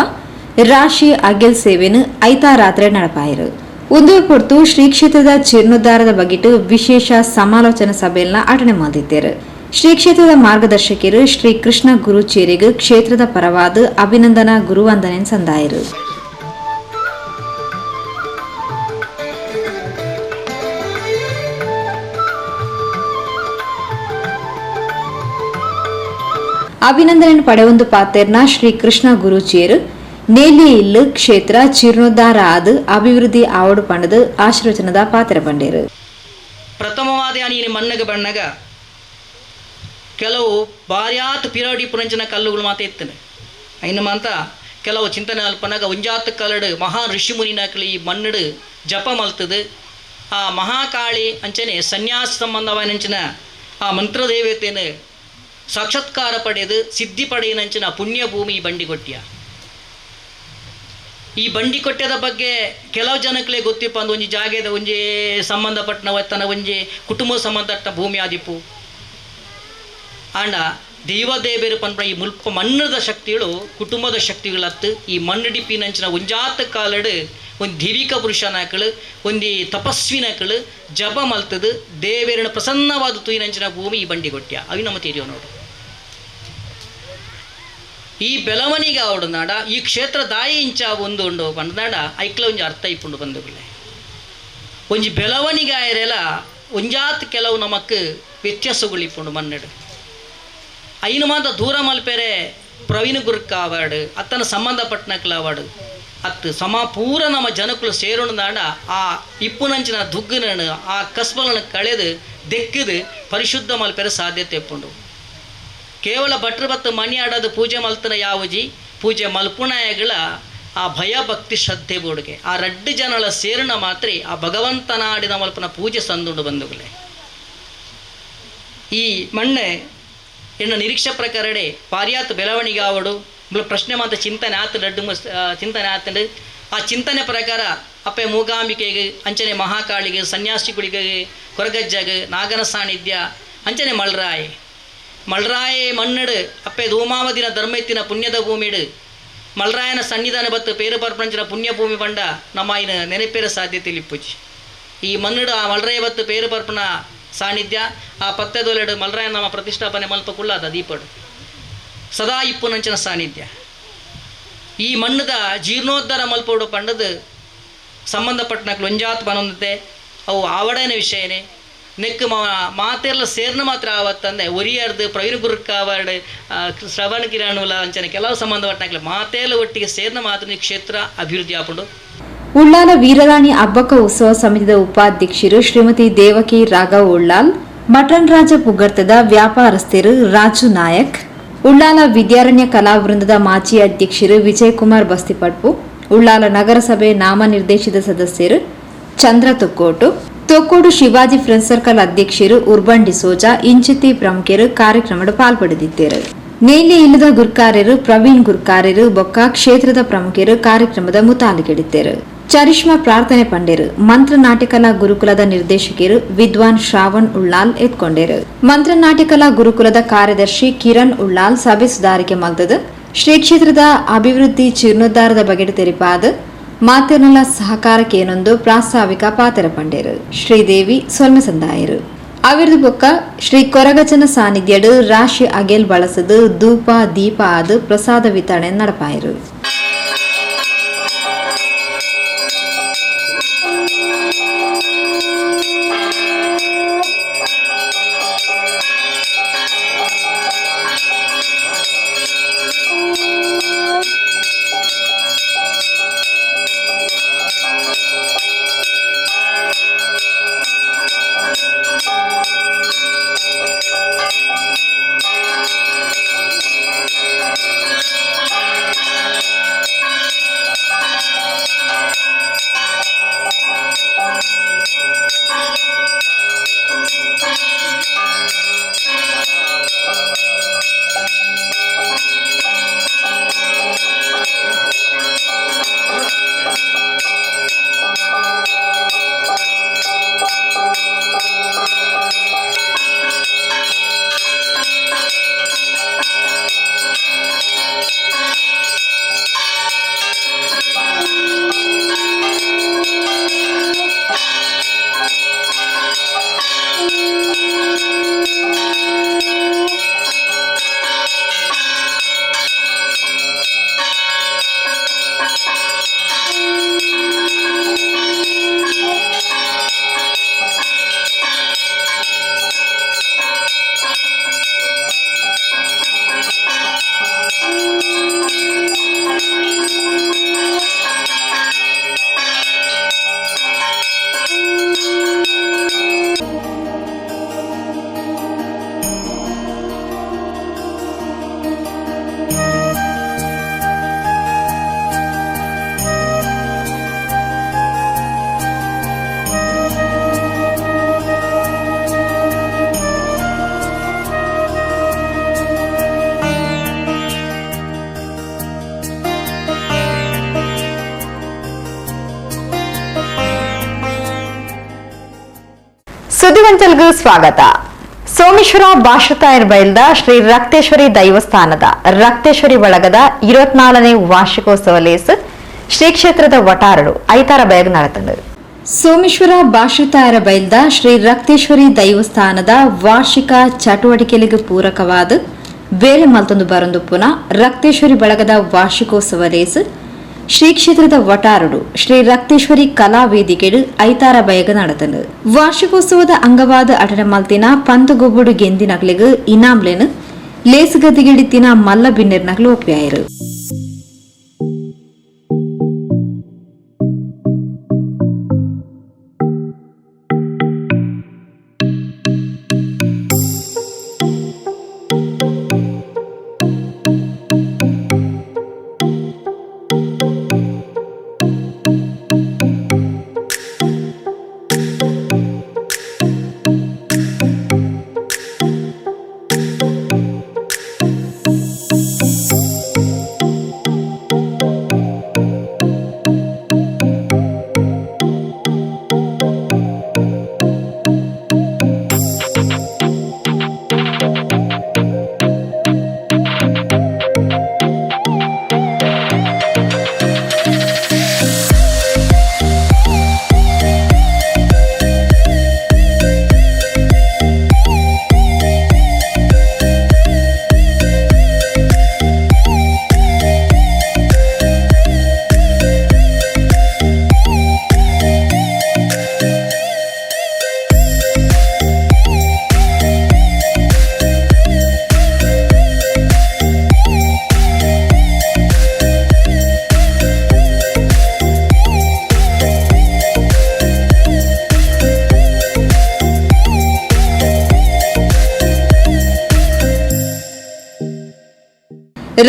ರಾಶಿ ಅಗೆಲ್ ಸೇವೆನು ಐತಾರ ರಾತ್ರಿ ನಡಪಾಯಿರು. ಒಂದು ಪೊರ್ತು ಶ್ರೀ ಕ್ಷೇತ್ರದ ಜೀರ್ಣೋದ್ಧಾರದ ಬಗೆಟು ವಿಶೇಷ ಸಮಾಲೋಚನಾ ಸಭೆಯನ್ನ ಅಟನೆ ಮಾಡಿದ್ದಾರೆ. ಶ್ರೀ ಕ್ಷೇತ್ರದ ಮಾರ್ಗದರ್ಶಕರು ಶ್ರೀ ಕೃಷ್ಣ ಗುರುಚೇರಿಗೆ ಕ್ಷೇತ್ರದ ಪರವಾದ ಅಭಿನಂದನಾ ಗುರುವಂದನೆ ಸಂದಾಯರು. ಅಭಿನಂದನೆ ಪಡೆಯೊಂದು ಪಾತೆರ್ನ ಶ್ರೀ ಕೃಷ್ಣ ಗುರುಚಿಯರು ನೇಲಿ ಇಲ್ಲು ಕ್ಷೇತ್ರ ಜೀರ್ಣೋದ್ಧಾರ ಆದ ಅಭಿವೃದ್ಧಿ ಆವಡು ಪಂಡದು ಆಶೀರ್ವಚನದ ಪಾತ್ರ ಪಂಡೇರು. ಪ್ರಥಮವಾದ ನೀನು ಮಣ್ಣಗ ಬಣ್ಣಗ ಕೆಲವು ಬಾರ್ಯಾತ್ ಪಿರಾಡಿ ಪುರಂಚನ ಕಲ್ಲುಗಳು ಮಾತ ಎತ್ತನೆ ಐನು ಮಾಂತ ಕೆಲವು ಚಿಂತನೆ ಅಲ್ಪನಾಗ ಒಂಜಾತ್ ಕಲ್ಲಡು ಮಹಾ ಋಷಿಮುನಿನಕಲಿ ಈ ಮಣ್ಣಡು ಜಪ ಮಲ್ತದು ಆ ಮಹಾಕಾಳಿ ಅಂಚನೆ ಸನ್ಯಾಸ ಸಂಬಂಧವಾನಂಚಿನ ಆ ಮಂತ್ರದೇವತೆಯನ್ನು ಸಾಕ್ಷಾತ್ಕಾರ ಪಡೆದು ಸಿದ್ಧಿ ಪಡೆಯನಂಚಿನ ಪುಣ್ಯಭೂಮಿ ಈ ಬಂಡಿಕೊಟ್ಟಿಯ. ಈ ಬಂಡಿಕೊಟ್ಯದ ಬಗ್ಗೆ ಕೆಲವು ಜನಕ್ಕಲೇ ಗೊತ್ತಿಪ್ಪ ಅಂದು ಒಂಜಿ ಜಾಗೆದ ಒಂಜಿ ಸಂಬಂಧಪಟ್ಟನ ತನ್ನ ಒಂಜಿ ಕುಟುಂಬ ಸಂಬಂಧಪಟ್ಟ ಭೂಮಿ ಆದಿಪ್ಪು. ಆಂಡ ದೇವದೇವರು ಪನ್ಪ ಈ ಮುಲ್ಪ ಮಣ್ಣದ ಶಕ್ತಿಗಳು ಕುಟುಂಬದ ಶಕ್ತಿಗಳತ್ತು ಈ ಮಣ್ಣಡಿಪಿನಂಚಿನ ಒಂಜಾತ ಕಾಲಡು ಒಂದು ದೈವಿಕ ಪುರುಷನಾಕಳು ಒಂದು ತಪಸ್ವಿನಕಳು ಜಪ ಮಲ್ತದು ದೇವೇರನ ಪ್ರಸನ್ನವಾದ ತುಯಿನಂಚಿನ ಭೂಮಿ ಈ ಬಂಡಿಗೊಟ್ಯ ಅವಿ ನಮ್ಮ ತೀರಿಯೋ ನೋಡು. ಈ ಬೆಳವಣಿಗೆ ಅವಡು ನಾಡ ಈ ಕ್ಷೇತ್ರ ದಾಯಿ ಇಂಚ ಒಂದು ಉಂಡು ಪಂಡನಾಡ ಐಕ್ಲ ಒಂಜಿ ಅರ್ಥ ಇಪ್ಪುಂಡು ಬಂದುಗಳೇ ಒಂಜಿ ಬೆಳವಣಿಗೆ ಆಯರೆಲ್ಲ ಒಂಜಾತ್ ಕೆಲವು ನಮಕ್ ವ್ಯತ್ಯಾಸಗಳು ಇಪ್ಪುಂಡು ಮನ್ನಡು. ಐನು ಮಾತ ದೂರ ಮಲ್ಪೆರೆ ಪ್ರವೀಣ್ ಗುರುಕ್ಕ ಅವಾರ್ಡ್ ಅತ್ತನ ಸಂಬಂಧಪಟ್ಟನಕ್ಲ ಅವಾರ್ಡ್ ಅತ್ತು ಸಮ ಪೂರ ನಮ್ಮ ಜನಕ್ಕಳು ಸೇರೋಣ ಆ ಇಪ್ಪುನಂಚಿನ ದುಗ್ಗನನ್ನು ಆ ಕಸ್ಬಲನ್ನು ಕಳೆದು ದೆಕ್ಕದು ಪರಿಶುದ್ಧ ಮಲ್ಪೆರೆ ಸಾಧ್ಯತೆ ಇಪ್ಪುಂಡು. ಕೇವಲ ಭಟ್ರು ಬತ್ತು ಮಣಿ ಆಡೋದು ಪೂಜೆ ಮಲ್ತನ ಯಾವಜಿ ಪೂಜೆ ಮಲ್ಪುಣಾಯಗಳ ಆ ಭಯ ಭಕ್ತಿ ಶ್ರದ್ಧೆ ಬೋಡಿಗೆ ಆ ರಡ್ಡು ಜನಳ ಸೇರಣ ಮಾತ್ರ ಆ ಭಗವಂತನಾಡಿದ ಮಲ್ಪನ ಪೂಜೆ ಸಂದುಂಡು ಬಂದುಗಳೇ. ಈ ಮಣ್ಣೆ ಎನ್ನ ನಿರೀಕ್ಷೆ ಪ್ರಕಾರಡೆ ಪಾರ್ಯಾತ್ ಬೆಳವಣಿಗೆ ಆವಡು ಪ್ರಶ್ನೆ ಮಾತ್ರ ಚಿಂತನೆ ಆತ ರಡ್ಡು ಚಿಂತನೆ ಆತಂಡು ಆ ಚಿಂತನೆ ಪ್ರಕಾರ ಅಪ್ಪೆ ಮೂಗಾಂಬಿಕೆಗೆ ಅಂಚನೆ ಮಹಾಕಾಳಿಗೆ ಸನ್ಯಾಸಿಗಳಿಗೆ ಕೊರಗಜ್ಜಗೆ ನಾಗನ ಸಾನ್ನಿಧ್ಯ ಅಂಚನೆ ಮಲ್ರಾಯ್ ಮಲ್ರಾಯೇ ಮಣ್ಣಡು ಅಪ್ಪೆ ಧೂಮಾವದಿನ ಧರ್ಮೆತ್ತಿನ ಪುಣ್ಯದ ಭೂಮಿಡು ಮಲ್ರಾಯನ ಸನ್ನಿಧಾನ ಬತ್ತು ಪೇರು ಪರ್ಪಂಚಿನ ಪುಣ್ಯಭೂಮಿ ಬಂಡ ನಮ್ಮ ಇನ್ನು ನೆನಪೇರ ಸಾಧ್ಯತೆ ಇಪ್ಪುಜಿ. ಈ ಮಣ್ಣಡು ಆ ಮಲ್ರಾಯ ಬತ್ತು ಪೇರು ಪರ್ಪನ ಸಾನ್ನಿಧ್ಯ ಆ ಪತ್ತೆದೊಲೆಡು ಮಲ್ರಾಯನ ನಮ್ಮ ಪ್ರತಿಷ್ಠಾಪನೆ ಮಲ್ಪ ಕುಳ್ಳಾದ ದೀಪಡು ಸದಾ ಇಪ್ಪುನಂಚಿನ ಸಾನ್ನಿಧ್ಯ. ಈ ಮಣ್ಣದ ಜೀರ್ಣೋದ್ಧಾರ ಮಲ್ಪೋಡು ಪಂಡದು ಸಂಬಂಧಪಟ್ಟನಕ್ಲು ಒಂಜಾತ್ ಬನೊಂದತೆ ಅವು ಆವಡೇನ ವಿಷಯನೇ ನೆಕ್ ಮಾತೆಲ್ಲ ಸೇರ್ನ ಮಾತ್ರ ಆವತ್ತಂದೆ ಒರಿಯಾರ್ದು ಪ್ರವೀಣ್ ಗುರುಕ್ಕ ಅವಾರ್ಡ್ ಶ್ರವಣ ಕಿರಾಣುಲ ಅಂಚನೆ ಕೆಲವು ಸಂಬಂಧಪಟ್ಟನಕ್ಲೆ ಮಾತೆಲ್ಲ ಒಟ್ಟಿಗೆ ಸೇರ್ನ ಮಾತ್ರ ಈ ಕ್ಷೇತ್ರ ಅಭಿವೃದ್ಧಿ ಆಪುಂಡು. ಉಳ್ಳಾಲ ವೀರರಾಣಿ ಅಬ್ಬಕ್ಕ ಉತ್ಸವ ಸಮಿತಿದ ಉಪಾಧ್ಯಕ್ಷರು ಶ್ರೀಮತಿ ದೇವಕಿ ರಾಘವ್ ಉಳ್ಳಾಲ್, ಮಟನ್ ರಾಜ ಪುಗರ್ತದ ವ್ಯಾಪಾರಸ್ಥರು ರಾಜು ನಾಯಕ್, ಉಳ್ಳಾಲ ವಿದ್ಯಾರಣ್ಯ ಕಲಾವೃಂದದ ಮಾಜಿ ಅಧ್ಯಕ್ಷರು ವಿಜಯಕುಮಾರ್ ಬಸ್ತಿಪಡ್ಪು, ಉಳ್ಳಾಲ ನಗರಸಭೆ ನಾಮನಿರ್ದೇಶಿತ ಸದಸ್ಯರು ಚಂದ್ರ ತೊಕ್ಕೋಟು, ತೊಕ್ಕೋಡು ಶಿವಾಜಿ ಫ್ರೆಂಡ್ಸ್ ಸರ್ಕಲ್ ಅಧ್ಯಕ್ಷರು ಉರ್ಬನ್ ಡಿಸೋಜಾ ಇಂಚಿತಿ ಪ್ರಮುಖರು ಕಾರ್ಯಕ್ರಮದ ಪಾಲ್ಪಡೆದಿದ್ದರು. ನೇಲಿ ಇಲ್ಲದ ಗುರ್ಕಾರ್ಯರು ಪ್ರವೀಣ್ ಗುರ್ಕಾರ್ಯರು ಬೊಕ್ಕ ಕ್ಷೇತ್ರದ ಪ್ರಮುಖರು ಕಾರ್ಯಕ್ರಮದ ಮುತಾಲಿಗೆಡಿದ್ದರು. ಚರಿಷ್ಮಾ ಪ್ರಾರ್ಥನೆ ಪಂಡೇರು ಮಂತ್ರನಾಟ್ಯಕಲಾ ಗುರುಕುಲದ ನಿರ್ದೇಶಕರು ವಿದ್ವಾನ್ ಶ್ರಾವಣ್ ಉಳ್ಳಾಲ್ ಎತ್ಕೊಂಡೇರು. ಮಂತ್ರನಾಟ್ಯಕಲಾ ಗುರುಕುಲದ ಕಾರ್ಯದರ್ಶಿ ಕಿರಣ್ ಉಳ್ಳಾಲ್ ಸಭೆ ಸುಧಾರಿಕೆ ಮಲ್ತದು ಶ್ರೀ ಕ್ಷೇತ್ರದ ಅಭಿವೃದ್ಧಿ ಜೀರ್ಣೋದ್ಧಾರದ ಬಗೆಟ್ ತೆರಿಪಾದ ಮಾತೆರ್ನಲ ಸಹಕಾರಕ್ಕೇನೊಂದು ಪ್ರಾಸ್ತಾವಿಕ ಪಾತ್ರ ಪಂಡೇರು. ಶ್ರೀದೇವಿ ಸೊಲ್ಮೆ ಸಂದಾಯರು. ಅವಿರ್ದು ಬೊಕ್ಕ ಶ್ರೀ ಕೊರಗಜನ ಸಾನ್ನಿಧ್ಯಡು ರಾಶಿ ಅಗೆಲ್ ಬಳಸದು ಧೂಪ ದೀಪ ಆದ ಪ್ರಸಾದ ವಿತರಣೆ ನಡಪಾಯರು. ಸುದ್ದಿವಂಚಲ್ಗೂ ಸ್ವಾಗತ. ಸೋಮೇಶ್ವರ ಭಾಷತಾಯರ್ ಬೈಲ್ದ ಶ್ರೀ ರಕ್ತೇಶ್ವರಿ ದೈವಸ್ಥಾನದ ರಕ್ತೇಶ್ವರಿ ಬಳಗದ 24ನೇ ವಾರ್ಷಿಕೋತ್ಸವ ಲೇಸ್ ಶ್ರೀ ಕ್ಷೇತ್ರದ ವಟಾರರು ಐತಾರ ಬಯಗ್ ನಡೆತಂಡು. ಸೋಮೇಶ್ವರ ಭಾಷತಾಯರ ಬೈಲ್ದ ಶ್ರೀ ರಕ್ತೇಶ್ವರಿ ದೈವಸ್ಥಾನದ ವಾರ್ಷಿಕ ಚಟುವಟಿಕೆಗಳಿಗೆ ಪೂರಕವಾದ ಬೇಲೆ ಮಲ್ತೊಂದು ಬರೊಂದು ಪುನಃ ರಕ್ತೇಶ್ವರಿ ಬಳಗದ ವಾರ್ಷಿಕೋತ್ಸವ ಲೇಸ್ ಶ್ರೀ ಕ್ಷೇತ್ರದ ವಟಾರಡು ಶ್ರೀ ರಕ್ತೇಶ್ವರಿ ಕಲಾ ವೇದಿಕೆಡು ಐತಾರ ಬಯಗ ನಡೆತಂಡು. ವಾರ್ಷಿಕೋತ್ಸವದ ಅಂಗವಾದ ಅಟನ ಮಲ್ತಿನ ಪಂತಗೊಬ್ಬುಡು ಗೆಂದಿನಕ್ಲೆಗ್ ಇನಾಮ್ಲೆನ್ ಲೇಸುಗದಿಗಿಡಿತಿನ ಮಲ್ಲ ಬಿನ್ನೆರ್ನಕ್ಲು ಒಪ್ಪಿಯಾಯರು.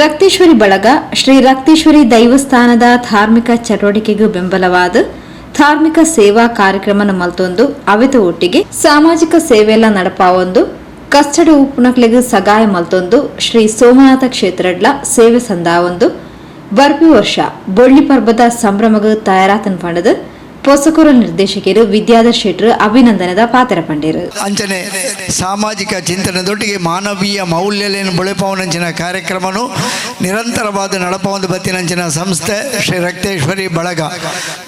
ರಕ್ತೇಶ್ವರಿ ಬಳಗ ಶ್ರೀ ರಕ್ತೇಶ್ವರಿ ದೈವಸ್ಥಾನದ ಧಾರ್ಮಿಕ ಚಟುವಟಿಕೆಗೂ ಬೆಂಬಲವಾದ ಧಾರ್ಮಿಕ ಸೇವಾ ಕಾರ್ಯಕ್ರಮನ ಮಲ್ತೊಂದು ಅವೆತ ಒಟ್ಟಿಗೆ ಸಾಮಾಜಿಕ ಸೇವೆಲ್ಲ ನಡಪಾವೊಂದು ಕಸ್ಟಡಿ ಉಪ್ಪುನಕ್ಲೆಗ್ ಸಗಾಯ ಮಲ್ತೊಂದು ಶ್ರೀ ಸೋಮನಾಥ ಕ್ಷೇತ್ರಡ್ಲ ಸೇವೆ ಸಂದಾವೊಂದು ಬರ್ಪಿ ವರ್ಷ ಬೊಳ್ಳಿ ಪರ್ಬದ ಸಂಭ್ರಮಗ ತಯಾರಾತನ್ ಪಂಡದು ಪೋಷಕರ ನಿರ್ದೇಶಕರು ವಿದ್ಯಾಧರ್ ಶೆಟ್ಟರು ಅಭಿನಂದನದ ಪಾತ್ರ ಪಂಡೇರು. ಅಂಚನೆ ಸಾಮಾಜಿಕ ಚಿಂತನೆದೊಟ್ಟಿಗೆ ಮಾನವೀಯ ಮೌಲ್ಯಲೇನು ಬೆಳೆಪವನಂಚಿನ ಕಾರ್ಯಕ್ರಮನು ನಿರಂತರವಾದ ನಡಪವಂದು ಬತ್ತಿನಂಚಿನ ಸಂಸ್ಥೆ ಶ್ರೀ ರಕ್ತೇಶ್ವರಿ ಬಳಗ.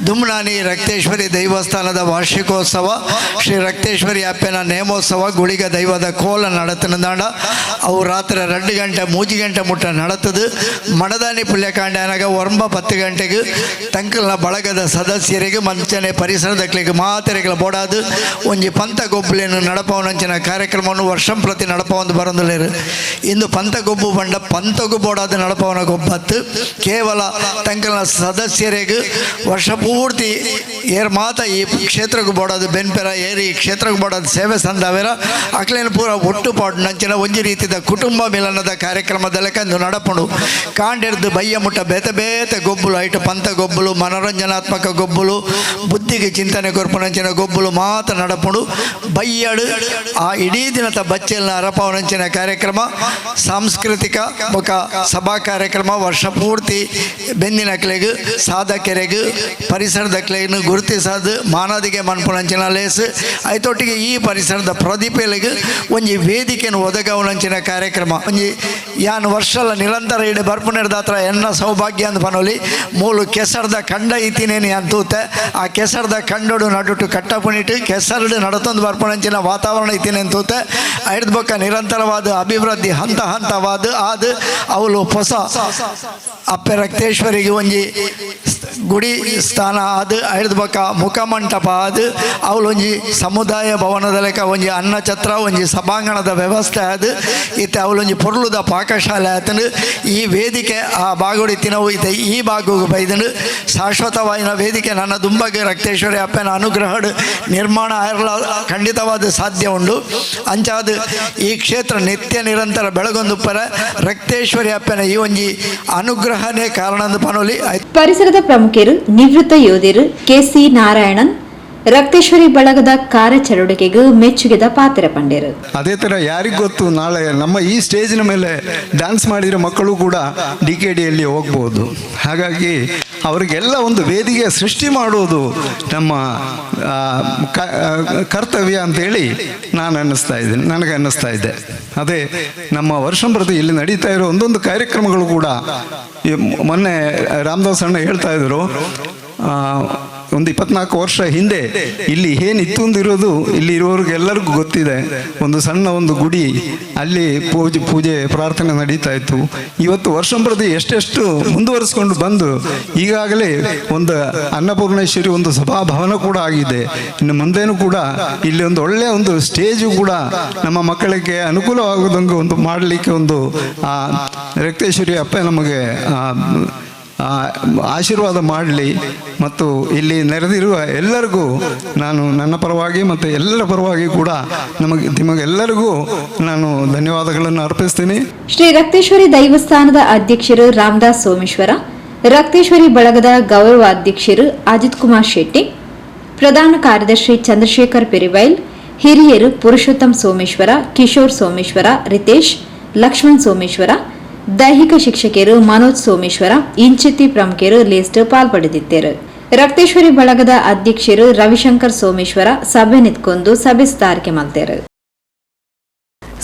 ದುಮ್ನಾನಿ ರಕ್ತೇಶ್ವರಿ ದೈವಸ್ಥಾನದ ವಾರ್ಷಿಕೋತ್ಸವ, ಶ್ರೀ ರಕ್ತೇಶ್ವರಿ ಅಪ್ಪನ ನೇಮೋತ್ಸವ, ಗುಳಿಗ ದೈವದ ಕೋಲ ನಡತನದಾಂಡ ಅವು ರಾತ್ರಿ 2 ಗಂಟೆ 3 ಗಂಟೆ ಮುಟ್ಟ ನಡತದು. ಮಣದಾನಿ ಪುಲ್ಯಕಾಂಡನಾಗ 9 10 ಗಂಟೆಗೆ ತಂಕಲ್ನ ಬಳಗದ ಸದಸ್ಯರಿಗೆ ಮಂಚನೆ ಪರಿಸರದಕ್ಲಿಗೆ ಮಾತೆರೆಗಳ ಬೋಡಾದು ಒಂಜಿ ಪಂತ ಗೊಬ್ಬುಲೇನು ನಡಪವನಂಚಿನ ಕಾರ್ಯಕ್ರಮವನ್ನು ವರ್ಷಂ ಪ್ರತಿ ನಡಪವಂದು ಬರಂದುಲೇರು. ಇಂದು ಪಂತ ಗೊಬ್ಬು ಬಂಡ ಪಂತಗು ಬೋಡಾದ ನಡಪವನ ಗೊಬ್ಬತ್ತು ಕೇವಲ ತಂಕಲ್ನ ಸದಸ್ಯರಿಗೆ ವರ್ಷ ಪೂರ್ತಿ ಏರ್ ಮಾತ ಈ ಕ್ಷೇತ್ರಕ್ಕೆ ಬೋಡಾದು ಬೆನ್ಪೆರ ಏರಿ ಈ ಕ್ಷೇತ್ರಕ್ಕೆ ಬೋಡಾದ ಸೇವೆ ಸಂದಾವೇರ ಅಕ್ಲೇನು ಪೂರ ಒಟ್ಟು ಪಾಡು ನಂಚಿನ ಒಂಜಿ ರೀತಿಯ ಕುಟುಂಬ ಮಿಲನದ ಕಾರ್ಯಕ್ರಮದಲ್ಲೇ ಕಂದು ನಡಪಣು. ಕಾಂಡೆರ್ದು ಬಯ್ಯ ಮುಟ್ಟ ಬೇತೆ ಬೇತೆ ಗೊಬ್ಬುಲು ಐಟು ಪಂತ ಗೊಬ್ಬುಲು, ಮನೋರಂಜನಾತ್ಮಕ ಗೊಬ್ಬುಲು, ಬುದ್ಧಿಗೆ ಚಿಂತನೆ ಕೊರ್ಪುನಂಚಿನ ಗೊಬ್ಬುಲು ಮಾತ್ರ ನಡಪುಂಡು. ಬಯ್ಯಡು ಆ ಇಡೀ ದಿನದ ಬಚ್ಚೆಲ್ನ ಅರಪವನಂಚಿನ ಕಾರ್ಯಕ್ರಮ, ಸಾಂಸ್ಕೃತಿಕ ಬೊಕ ಸಭಾ ಕಾರ್ಯಕ್ರಮ ವರ್ಷ ಪೂರ್ತಿ ಬೆಂದಿನಕ್ಲೆಗ್ ಸಾಧಕರೆಗ್ ಪರಿಸರದಕ್ಲೆಗ್ ಗುರುತಿಸದು ಮಾನದಿಗೆ ಮನ್ಪುನಂಚಿನ ಲೇಸ್ ಐತೊಟ್ಟಿಗೆ ಈ ಪರಿಸರದ ಪ್ರದೀಪೆಲೆಗ್ ಒಂಜಿ ವೇದಿಕೆಯನ್ನು ಒದಗವನಂಚಿನ ಕಾರ್ಯಕ್ರಮ ಒಂಜಿ ಯಾನ್ ವರ್ಷಲ ನಿರಂತರ ಇಡೆ ಬರ್ಪುನೆರ್ದಾತ್ರ ಎನ್ನ ಸೌಭಾಗ್ಯ ಅಂದ್ ಪನೊಲಿ ಮೂಲು ಕೆಸರ್ದ ಕಂಡ ಇತ್ತಿನೇನು ಯಾನ್ ತೂತೆ ಆ ಕೆಸರ್ದ ಕಂಡೋಡು ನಡುಟು ಕಟ್ಟಪುಣಿಟ್ಟು ಕೆಸರ್ಡು ನಡತೊಂದು ಬರ್ಪುನಂಚಿನ ವಾತಾವರಣ ಇತ್ತಿನೇನು ತೂತೆ ಐದು ಬೊಕ್ಕ ನಿರಂತರವಾದ ಅಭಿವೃದ್ಧಿ ಹಂತ ಹಂತವಾದ ಆದ ಅವಳು ಹೊಸ ಅಪ್ಪೆ ರಕ್ತೇಶ್ವರಿಗೆ ಒಂಜಿ ಗುಡಿ ಸ್ಥಾನ ಆದ ಐದು ಬೊಕ್ಕ ಮುಖಮಂಟಪ ಆದ ಅವಳೊಂಜಿ ಸಮುದಾಯ ಭವನದ ಲೆಕ್ಕ ಒಂಜಿ ಅನ್ನಛತ್ರ ಒಂಜಿ ಸಭಾಂಗಣದ ವ್ಯವಸ್ಥೆ ಆದ ಇತ್ತೆ ಅವಳೊಂಜಿ ಪೊರ್ಲುದ ಪಾಕಶಾಲೆ ಆತನು. ಈ ವೇದಿಕೆ ಆ ಬಾಗುಡಿ ತಿನವು ಇತ್ತೆ ಈ ಬಾಗುಗೆ ಬೈದನು ಶಾಶ್ವತವಾಯಿನ ವೇದಿಕೆ ನನ್ನ ದುಂಬಗೆ ರಕ್ತೇಶ್ವರಿ ಅಪ್ಪನ ಅನುಗ್ರಹಡು ನಿರ್ಮಾಣ ಆಯರ್ಲ ಖಂಡಿತವಾದ ಸಾಧ್ಯ ಉಂಡು. ಅಂಚಾದ ಈ ಕ್ಷೇತ್ರ ನಿತ್ಯ ನಿರಂತರ ಬೆಳಗೊಂದುಪ್ಪರ ರಕ್ತೇಶ್ವರಿ ಅಪ್ಪನ ಈ ಒಂಜಿ ಅನುಗ್ರಹನೇ ಕಾರಣ ಪನೊಲಿ. ಪರಿಸರದ ಪ್ರಮುಖರು ನಿವೃತ್ತ ಯೋಧರು ಕೆಸಿ ನಾರಾಯಣನ್ ರಕ್ತೇಶ್ವರಿ ಬಳಗದ ಕಾರ್ಯಚಟುವಟಿಕೆಗೂ ಮೆಚ್ಚುಗೆದ ಪಾತ್ರ ಪಂಡೇರು. ಅದೇ ಥರ ಯಾರಿಗೂ ಗೊತ್ತು, ನಾಳೆ ನಮ್ಮ ಈ ಸ್ಟೇಜಿನ ಮೇಲೆ ಡ್ಯಾನ್ಸ್ ಮಾಡಿರೋ ಮಕ್ಕಳು ಕೂಡ ಡಿ ಕೆ ಡಿಯಲ್ಲಿ ಹೋಗ್ಬೋದು. ಹಾಗಾಗಿ ಅವರಿಗೆಲ್ಲ ಒಂದು ವೇದಿಕೆ ಸೃಷ್ಟಿ ಮಾಡುವುದು ನಮ್ಮ ಕರ್ತವ್ಯ ಅಂತೇಳಿ ನಾನು ಅನ್ನಿಸ್ತಾ ಇದ್ದೀನಿ, ನನಗೆ ಅನ್ನಿಸ್ತಾ ಇದೆ. ಅದೇ ನಮ್ಮ ವರ್ಷಂಪ್ರತಿ ಇಲ್ಲಿ ನಡೀತಾ ಇರೋ ಒಂದೊಂದು ಕಾರ್ಯಕ್ರಮಗಳು ಕೂಡ, ಮೊನ್ನೆ ರಾಮದಾಸ್ ಅಣ್ಣ ಹೇಳ್ತಾ ಇದ್ರು, ಒಂದು 24 ವರ್ಷ ಹಿಂದೆ ಇಲ್ಲಿ ಏನಿತ್ತು ಅಂದಿರೋದು ಇಲ್ಲಿ ಇರುವವರಿಗೆಲ್ಲರಿಗೂ ಗೊತ್ತಿದೆ. ಒಂದು ಸಣ್ಣ ಒಂದು ಗುಡಿ, ಅಲ್ಲಿ ಪೂಜೆ ಪ್ರಾರ್ಥನೆ ನಡೀತಾ ಇತ್ತು. ಇವತ್ತು ವರ್ಷಂಪ್ರತಿ ಎಷ್ಟೆಷ್ಟು ಮುಂದುವರಿಸ್ಕೊಂಡು ಬಂದು ಈಗಾಗಲೇ ಒಂದು ಅನ್ನಪೂರ್ಣೇಶ್ವರಿ ಒಂದು ಸಭಾಭವನ ಕೂಡ ಆಗಿದೆ. ಇನ್ನು ಮುಂದೇನೂ ಕೂಡ ಇಲ್ಲಿ ಒಂದು ಒಳ್ಳೆಯ ಒಂದು ಸ್ಟೇಜು ಕೂಡ ನಮ್ಮ ಮಕ್ಕಳಿಗೆ ಅನುಕೂಲವಾಗುವಂಗೆ ಒಂದು ಮಾಡಲಿಕ್ಕೆ ಒಂದು ಆ ರಕ್ತೇಶ್ವರಿ ಅಪ್ಪ ನಮಗೆ ಆಶೀರ್ವಾದ ಮಾಡಲಿ. ಮತ್ತು ಇಲ್ಲಿ ನೆರೆದಿರುವ ಎಲ್ಲರಿಗೂ ನಾನು ನನ್ನ ಪರವಾಗಿ ಮತ್ತು ಎಲ್ಲರ ಪರವಾಗಿ ಕೂಡ ನಿಮಗೆಲ್ಲರಿಗೂ ನಾನು ಧನ್ಯವಾದಗಳನ್ನು ಅರ್ಪಿಸ್ತೀನಿ. ಶ್ರೀ ರಕ್ತೇಶ್ವರಿ ದೈವಸ್ಥಾನದ ಅಧ್ಯಕ್ಷರು ರಾಮದಾಸ್ ಸೋಮೇಶ್ವರ, ರಕ್ತೇಶ್ವರಿ ಬಳಗದ ಗೌರವ ಅಧ್ಯಕ್ಷರು ಅಜಿತ್ ಕುಮಾರ್ ಶೆಟ್ಟಿ, ಪ್ರಧಾನ ಕಾರ್ಯದರ್ಶಿ ಚಂದ್ರಶೇಖರ್ ಪೆರಿಬೈಲ್, ಹಿರಿಯರು ಪುರುಷೋತ್ತಮ್ ಸೋಮೇಶ್ವರ, ಕಿಶೋರ್ ಸೋಮೇಶ್ವರ, ರಿತೇಶ್, ಲಕ್ಷ್ಮಣ್ ಸೋಮೇಶ್ವರ, ದೈಹಿಕ ಶಿಕ್ಷಕಿಯರು ಮನೋಜ್ ಸೋಮೇಶ್ವರ, ಇಂಚಿತಿ ಪ್ರಮುಖರು ಲಿಸ್ಟ್ ಪಾಲ್ಪಡೆದಿದ್ದರು. ರಕ್ತೇಶ್ವರಿ ಬಳಗದ ಅಧ್ಯಕ್ಷರು ರವಿಶಂಕರ್ ಸೋಮೇಶ್ವರ ಸಭೆ ನಿಂತ್ಕೊಂಡು ಸಭೆ ಸುಧಾರಿಕೆ ಮಾಡ್ತಾರೆ.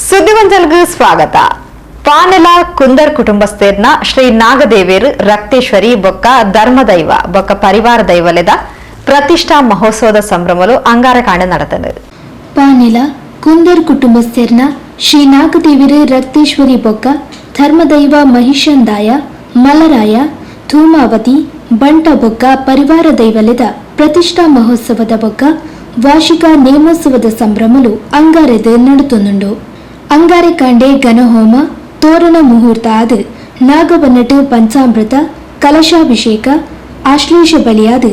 ಸುದ್ದಿವಂತಲ್ಗೂ ಸ್ವಾಗತ. ಪಾನೆಲ ಕುಂದರ್ ಕುಟುಂಬಸ್ಥೇರ್ನ ಶ್ರೀ ನಾಗದೇವೇರು ರಕ್ತೇಶ್ವರಿ ಬೊಕ್ಕ ಧರ್ಮದೈವ ಬೊಕ್ಕ ಪರಿವಾರ ದೈವಲೆದ ಪ್ರತಿಷ್ಠಾ ಮಹೋತ್ಸವದ ಸಂಭ್ರಮಲು ಅಂಗಾರಕಾಂಡ ನಡೆತದೆ. ಪಾನೆಲ ಕುಂದರ್ ಕುಟುಂಬಸ್ಥೇರ್ನ ಶ್ರೀ ನಾಗದೇವಿರು ರಕ್ತೇಶ್ವರಿ ಬೊಕ್ಕ ಧರ್ಮದೈವ ಮಹಿಷಂದಾಯ, ಮಲರಾಯ, ಧೂಮಾವತಿ, ಬಂಟ ಬೊಕ್ಕ ಪರಿವಾರ ದೈವಲೆದ ಪ್ರತಿಷ್ಠಾ ಮಹೋತ್ಸವದ ಬೊಕ್ಕ ವಾರ್ಷಿಕ ನೇಮೋತ್ಸವದ ಸಂಭ್ರಮಲು ಅಂಗಾರೆದು ನಡುತ್ತೊಂದುಂಡು. ಅಂಗಾರೆ ಕಾಂಡೆ ಘನಹೋಮ, ತೋರಣ ಮುಹೂರ್ತ ಆದ ನಾಗವನ್ನಟ್ಟು ಪಂಚಾಮೃತ, ಕಲಶಾಭಿಷೇಕ, ಆಶ್ಲೇಷ ಬಲಿಯಾದ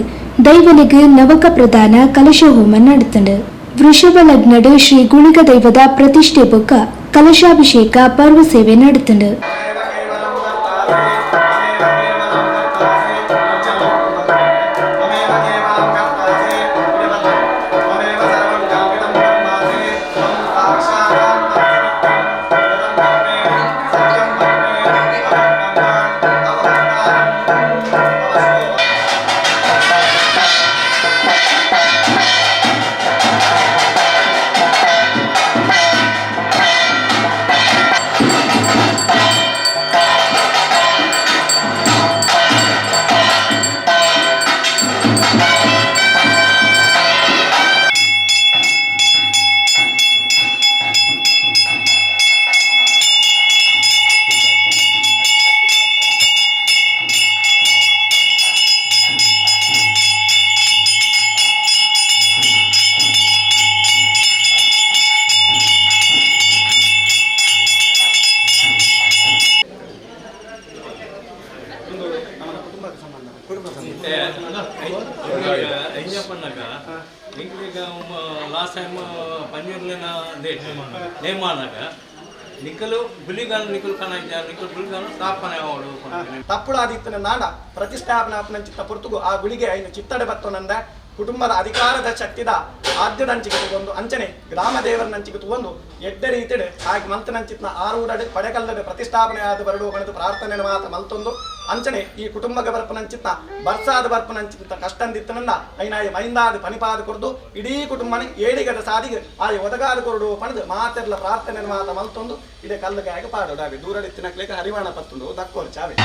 ದೈವನಿಗೆ ನವಕ ಪ್ರಧಾನ ಕಲಶ ಹೋಮ ನಡುತ್ತುಂಡು. ವೃಷಭ ಲಗ್ನಡು ಶ್ರೀ ಗುಳಿಗ ದೈವದ ಪ್ರತಿಷ್ಠೆ ಬೊಕ್ಕ ಕಲಶಾಭಿಷೇಕ ಪರ್ವ ಸೇವೆ ನಡುತ್ತುಂಡು. ತಪ್ಪುಳಾದಿತ್ತನ ನಾಡ ಪ್ರತಿಷ್ಠಾಪನಾಪನ ಚಿತ್ತ ಪೊರ್ತುಗು ಆ ಗುಳಿಗೆ ಐನು ಚಿತ್ತಡೆ ಬತ್ತೊನಂದ ಕುಟುಂಬದ ಅಧಿಕಾರದ ಶಕ್ತಿದ ಆದ್ಯದಂಚಿಗೆ ತಗೊಂಡು ಅಂಚನೆ ಗ್ರಾಮ ದೇವರನಂಚಿಗೆ ತಗೊಂಡು ಎಡ್ಡೆ ರೀತಿಡ್ ಆಗಿ ಮಂತನಂಚಿತ್ನ ಆರೂಡಡು ಪಡೆಕಲ್ಲಡು ಪ್ರತಿಷ್ಠಾಪನೆ ಆದ ಬರಡು ಗಣದು ಪ್ರಾರ್ಥನೆ ಮಾತ್ರ ಮಲ್ತೊಂದು ಅಂಚನೆ ಈ ಕುಟುಂಬದ ಬರ್ಪನಂಚಿತ್ನ ಬರ್ಸಾದ ಬರ್ಪನಂಚಿತ್ತ ಕಷ್ಟಂದಿತ್ತನಂದ ಐನಾಯ ಮೈಂದಾದ ಪನಿಪಾದ ಕೊರ್ದು ಇಡೀ ಕುಟುಂಬನ ಏಳಿಗದ ಸಾದಿಗೆ ಆಯ ಒದಗಾದ ಕೊರಡು ಪಣದು ಮಾತೆರ್ಲ ಪ್ರಾರ್ಥನೆ ಮಾತ ಮಲ್ತೊಂದು ಇಡೇ ಕಲ್ಲುಗಾಯಗ ಪಾಡೋಡಾವೆ ದೂರಡಿತ್ತಿನಕ್ಲೇಕ ಹರಿವಾಣ ಪತ್ತುಂಡು ದಕ್ಕೋರು ಚಾವೆ.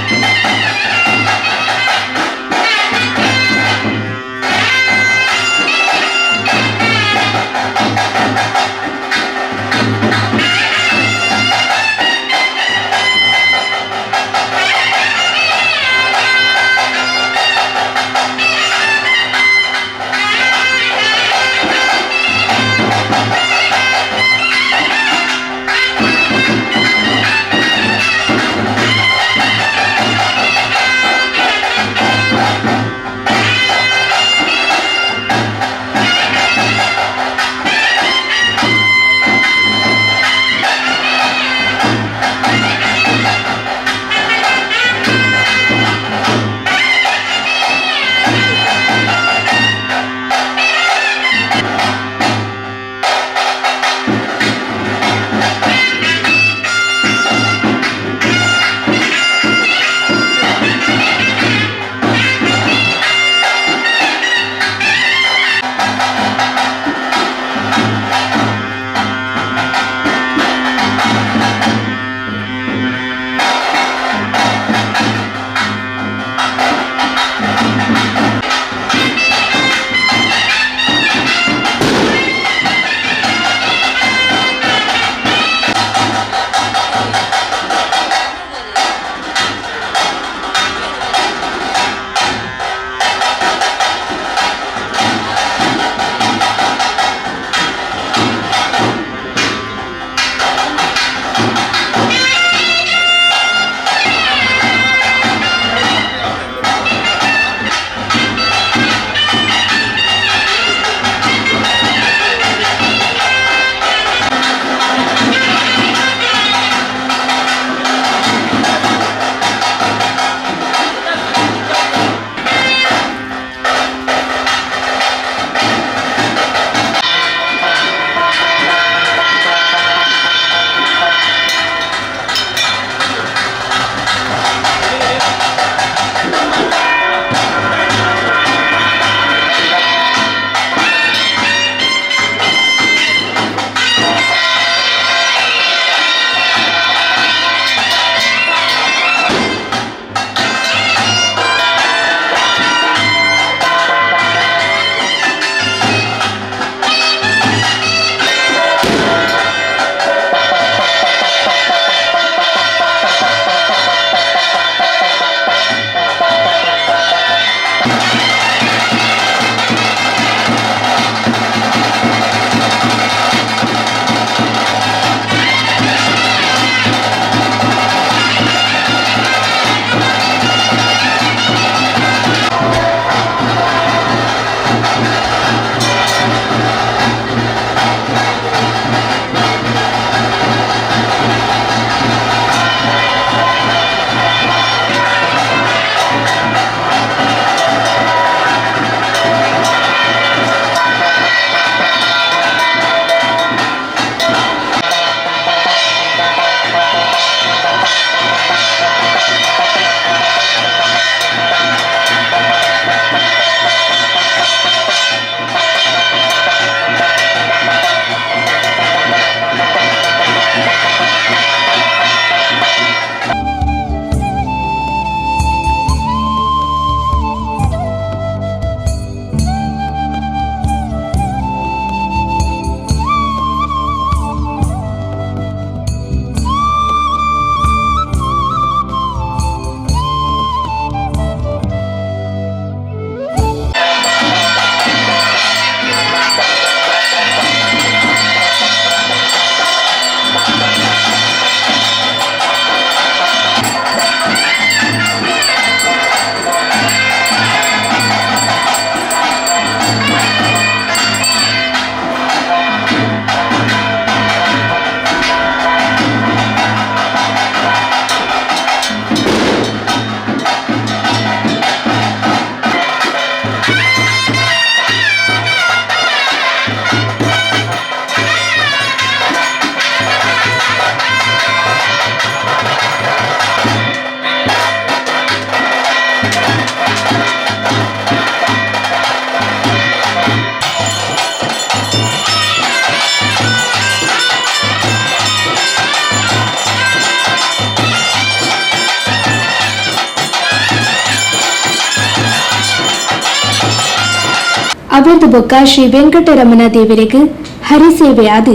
ಅವೆರ್ದು ಬೊಕ್ಕ ಶ್ರೀ ವೆಂಕಟರಮಣ ದೇವರಿಗೆ ಹರಿಸೇವೆಯಾದ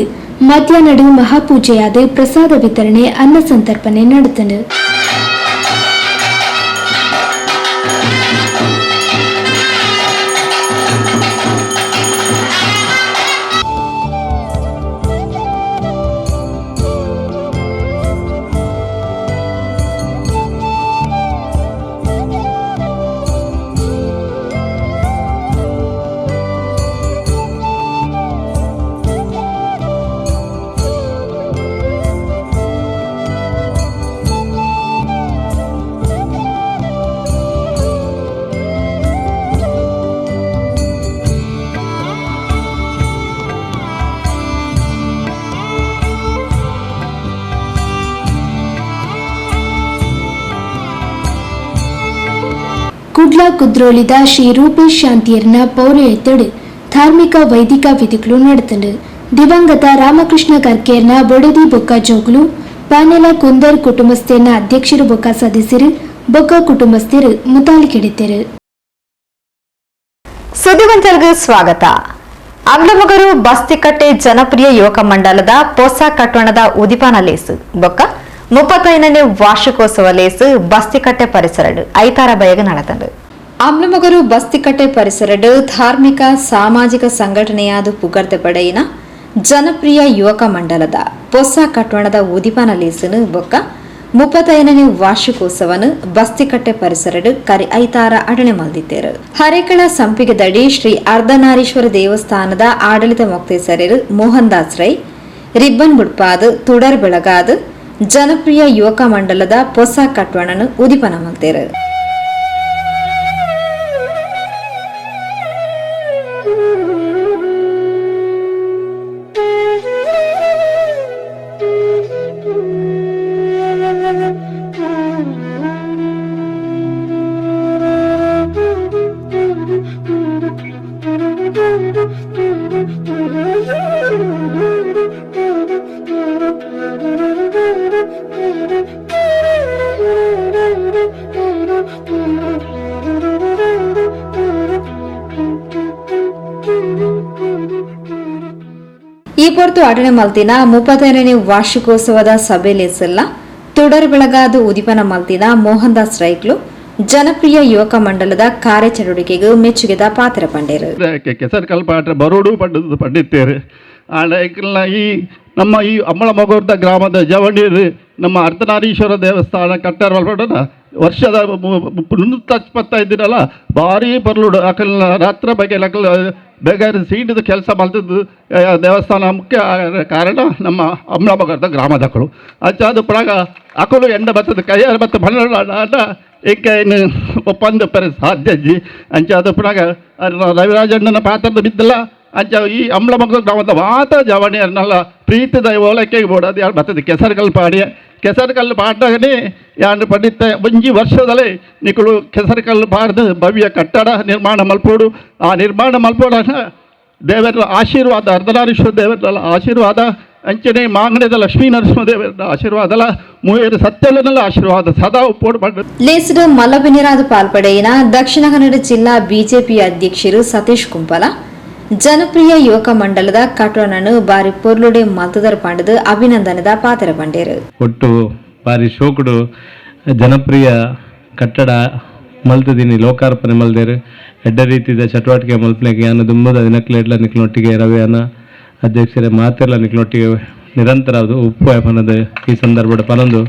ಮಧ್ಯಾಹ್ನಡು ಮಹಾಪೂಜೆಯಾದ ಪ್ರಸಾದ ವಿತರಣೆ ಅನ್ನ ಸಂತರ್ಪಣೆ ನಡೆತನು. ಕುಡ್ಲ ಕುದ್ರೋಳಿದ ಶ್ರೀ ರೂಪೇಶ್ ಶಾಂತಿಯರ್ನ ಪೌರೋಹಿತ್ಯಡು ಧಾರ್ಮಿಕ ವೈದಿಕ ವಿಧಿಗಳು ನಡೆತಂಡು. ದಿವಂಗತ ರಾಮಕೃಷ್ಣ ಕರ್ಕೇರ್ನ ಬೊಡದಿ ಬೊಕ್ಕ ಜೋಗ್ಲು ಪಾನೆಲ ಕುಂದರ್ ಕುಟುಂಬಸ್ಥೇನ ಅಧ್ಯಕ್ಷರು ಬೊಕ್ಕ ಸದಸ್ಯರು ಬೊಕ್ಕ ಕುಟುಂಬಸ್ಥರು ಮುತಾಲಿಕೆಡಿದ್ದರು. ಸುದ್ದಿವಂತರಿಗೆ ಸ್ವಾಗತ. ಅಂಬ್ಲಮೊಗರು ಬಸ್ತಿಕಟ್ಟೆ ಜನಪ್ರಿಯ ಯುವಕ ಮಂಡಲದ ಪೊಸ ಕಟ್ಟಣದ ಉದಿಪಾನ ಲೇಸು ಬೊಕ್ಕ 35ನೇ ವಾರ್ಷಿಕೋತ್ಸವ ಲೇಸು ಬಸ್ತಿಕಟ್ಟೆ ಪರಿಸರಡು ಐತಾರ ಬಯಗ ನಡೆತಂಡು. ಅಂಬ್ಲಮೊಗರು ಬಸ್ತಿಕಟ್ಟೆ ಪರಿಸರಡು ಧಾರ್ಮಿಕ ಸಾಮಾಜಿಕ ಸಂಘಟನೆಯಾದ ಪುಗರ್ತೆ ಪಡೆಯಿನ ಜನಪ್ರಿಯ ಯುವಕ ಮಂಡಲದ ಪೊಸ ಕಟ್ಟಣದ ಉದಿಪಾನ ಲೇಸುನು ಬೊಕ್ಕ 35ನೇ ವಾರ್ಷಿಕೋತ್ಸವನು ಬಸ್ತಿಕಟ್ಟೆ ಪರಿಸರಡು ಕರಿ ಐತಾರ ಅಡಣೆ ಮಲ್ದಿತ್ತೇರು. ಹರೇಕಳ ಸಂಪಿಗೆದಡಿ ಶ್ರೀ ಅರ್ಧನಾರೀಶ್ವರ ದೇವಸ್ಥಾನದ ಆಡಳಿತ ಮೊಕ್ತೇಸರರು ಮೋಹನ್ ದಾಸ್ ರೈ ರಿಬ್ಬನ್ ಬುಡ್ಪಾದು ತುಡರ್ ಬೆಳಗಾದು ಜನಪ್ರಿಯ ಯುವಕ ಮಂಡಲದ ಪೊಸ ಕಟ್ವಣನು ಉದಿಪನ ಮಲ್ತೇರು. ಈ ಪೊರ್ತು ಅಟನೆ ಮಲ್ತಿನ 35ನೇ ವಾರ್ಷಿಕೋತ್ಸವದ ಸಭೆ ಲೇಸಲ್ಲ ತುಡರ್ ಬೆಳಗಾದ ಉದಿಪನ ಮಲ್ತಿನ ಮೋಹನ್ ದಾಸ್ ರೈಕ್ಲು ಜನಪ್ರಿಯ ಯುವಕ ಮಂಡಲದ ಕಾರ್ಯಚಟುವಟಿಕೆಗೆ ಮೆಚ್ಚುಗೆದ ಪಾತ್ರ ಪಂಡೇರು. ಕೆಸರ್ಕಲ್ ಪಾಟ್ರೆ ಬರೋಡು ಪಂಡದು ಪಂಡಿತ್ತೇರು. ಈ ನಮ್ಮ ಈ ಅಂಬಳಮೊಗರ್ದ ಗ್ರಾಮದ ಜವಣೀರು ನಮ್ಮ ಅರ್ಧನಾರೀಶ್ವರ ದೇವಸ್ಥಾನ ಕಟ್ಟರ್ ವರ್ಷದ 325 ದಿನಲ್ಲ ಭಾರಿ ಬರ್ಲುಡು ಅಕಲ್ನ ರಾತ್ರಿ ಬಗ್ಗೆ ಅಕಲ್ ಬೇಗ ಸೀಟಿದ ಕೆಲಸ ಮಲ್ತದ್ದು ದೇವಸ್ಥಾನ ಮುಖ್ಯ ಕಾರಣ ನಮ್ಮ ಅಂಬಳಮೊಗರ್ದ ಗ್ರಾಮದಕ್ಕಳು ಅಚ್ಚಾದ ಪಡಾಗ ಅಕಲು ಎಂಡ ಬತ್ತದ ಕೈಯಾರ ಬತ್ತ ಬಣ್ಣ ಏಕೆ ಇನ್ನು ಒಪ್ಪಂದ ಪೆರೆ ಸಾಧ್ಯಜ್ಜಿ ಅಂಚಾದ ಪಡಾಗ ರವಿರಾಜಣ್ಣನ ಪಾತ್ರದ ಬಿದ್ದಲ್ಲ ಅಂಚ ಈ ಅಂಬಳಮೊಗರ್ ಗ್ರಾಮದ ಮಾತ ಜವಣಿಯರ್ನೆಲ್ಲ ಪ್ರೀತಿದ ಓಲಕ್ಕೆ ಬೋಡದು ಯಾರು ಬರ್ತದೆ ಕೆಸರುಕಲ್ಲು ಪಾಡಿಯ ಕೆಸರುಕಲ್ಲು ಪಾಡ್ದಾಗನೇ ಯಾರು ಪಂಡಿತ ಒಂಜಿ ವರ್ಷದಲ್ಲೇ ನಿಕುಲು ಕೆಸರುಕಲ್ಲು ಪಾಡ್ದು ಭವ್ಯ ಕಟ್ಟಡ ನಿರ್ಮಾಣ ಮಲ್ಪೋಡು. ಆ ನಿರ್ಮಾಣ ಮಲ್ಪೋಡಾಗ ದೇವರ ಆಶೀರ್ವಾದ ಅರ್ಧನಾರೀಶ್ವರ ದೇವರ ಆಶೀರ್ವಾದ ಅಂಚನೆ ಮಾಂಗಣ್ಯದ ಲಕ್ಷ್ಮೀ ನರಸಿಂಹ ದೇವರ ಆಶೀರ್ವಾದಲ ಮೂವರು ಸತ್ಯಲನೆಲ್ಲ ಆಶೀರ್ವಾದ ಸದಾ ಉಪ್ಪೋಡು ಪಂಡ. ಲೇಸಡು ಮಲ್ಲಬಿನಿರಾದ ಪಾಲ್ಪಡೆಯಿನ ದಕ್ಷಿಣ ಕನ್ನಡ ಜಿಲ್ಲಾ ಬಿಜೆಪಿ ಅಧ್ಯಕ್ಷರು ಸತೀಶ್ ಕುಂಪಲ ಜನಪ್ರಿಯ ಯುವಕ ಮಂಡಲದ ಕಟ್ಟಣನು ಬಾರಿ ಪೊರ್ಲುಡೆ ಮಲ್ತದರ್ ಪಂಡದು ಅಭಿನಂದನದ ಪಾತ್ರ ಪಂಡೇರು. ಒಟ್ಟು ಬಾರಿ ಶೋಕುಡು ಜನಪ್ರಿಯ ಕಟ್ಟಡ ಮಲ್ತದಿನಿ ಲೋಕಾರ್ಪಣೆ ಮಲ್ದೇರು ಎಡ್ಡ ರೀತಿದ ಚಟುವಟಿಕೆ ಮಲ್ಪನೆಗೆ ಯಾನ ದುಂಬದ ದಿನಕ್ಲೆಡ್ಲ ನಿಕ್ಲೊಟ್ಟಿಗೆ ರವಿಯಾನ ಅಧ್ಯಕ್ಷರೇ ಮಾತೆಲ್ಲ ನಿಕ್ಲೊಟ್ಟಿಗೆ ನಿರಂತರ ಅದು ಉಪ್ಪು ಪನದ ಈ ಸಂದರ್ಭದ ಪನೊಂದು.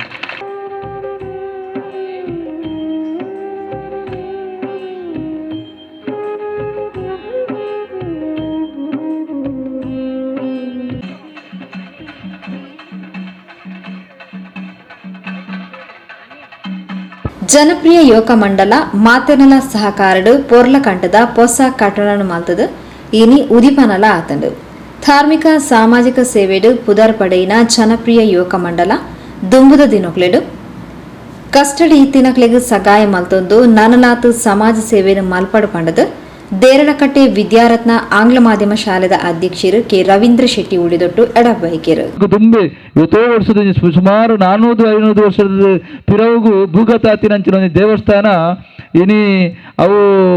ಜನಪ್ರಿಯ ಯುವಕ ಮಂಡಲ ಮಾತೆನಲ ಸಹಕಾರಡು ಪೊರ್ಲಕಂಠದ ಪೊಸ ಕಟ್ಟಡನು ಮಲ್ತದು ಇನಿ ಉದಿಪನಲ ಆತಂಡು. ಧಾರ್ಮಿಕ ಸಾಮಾಜಿಕ ಸೇವೆಡು ಪುದರ್ ಪಡೆಯಿನ ಜನಪ್ರಿಯ ಯುವಕ ಮಂಡಲ ದುಂಬುದ ದಿನಕ್ಲೆಡು ಕಸ್ಟಡಿ ಇತ್ತಿನಕ್ಲೆಗ್ ಸಗಾಯ ಮಲ್ತೊಂದು ನನಲಾತು ಸಮಾಜ ಸೇವೆಯನ್ನು ಮಲ್ಪಡು ಪಂಡದು ದೇರಳಕಟ್ಟೆ ವಿದ್ಯಾರತ್ನ ಆಂಗ್ಲ ಮಾಧ್ಯಮ ಶಾಲೆದ ಅಧ್ಯಕ್ಷರು ಕೆ ರವೀಂದ್ರ ಶೆಟ್ಟಿ ಉಳಿದೊಟ್ಟು ಎಡಬೈಕೆರು. ತುಂಬಿ ಏತೋ ವರ್ಷದ ಸುಮಾರು 400-500 ವರ್ಷದ ಪಿರವುಗು ಭೂಗತಾತಿನಂಚಿನ ಒಂಜಿ ದೇವಸ್ಥಾನ ಇನಿ ಅವು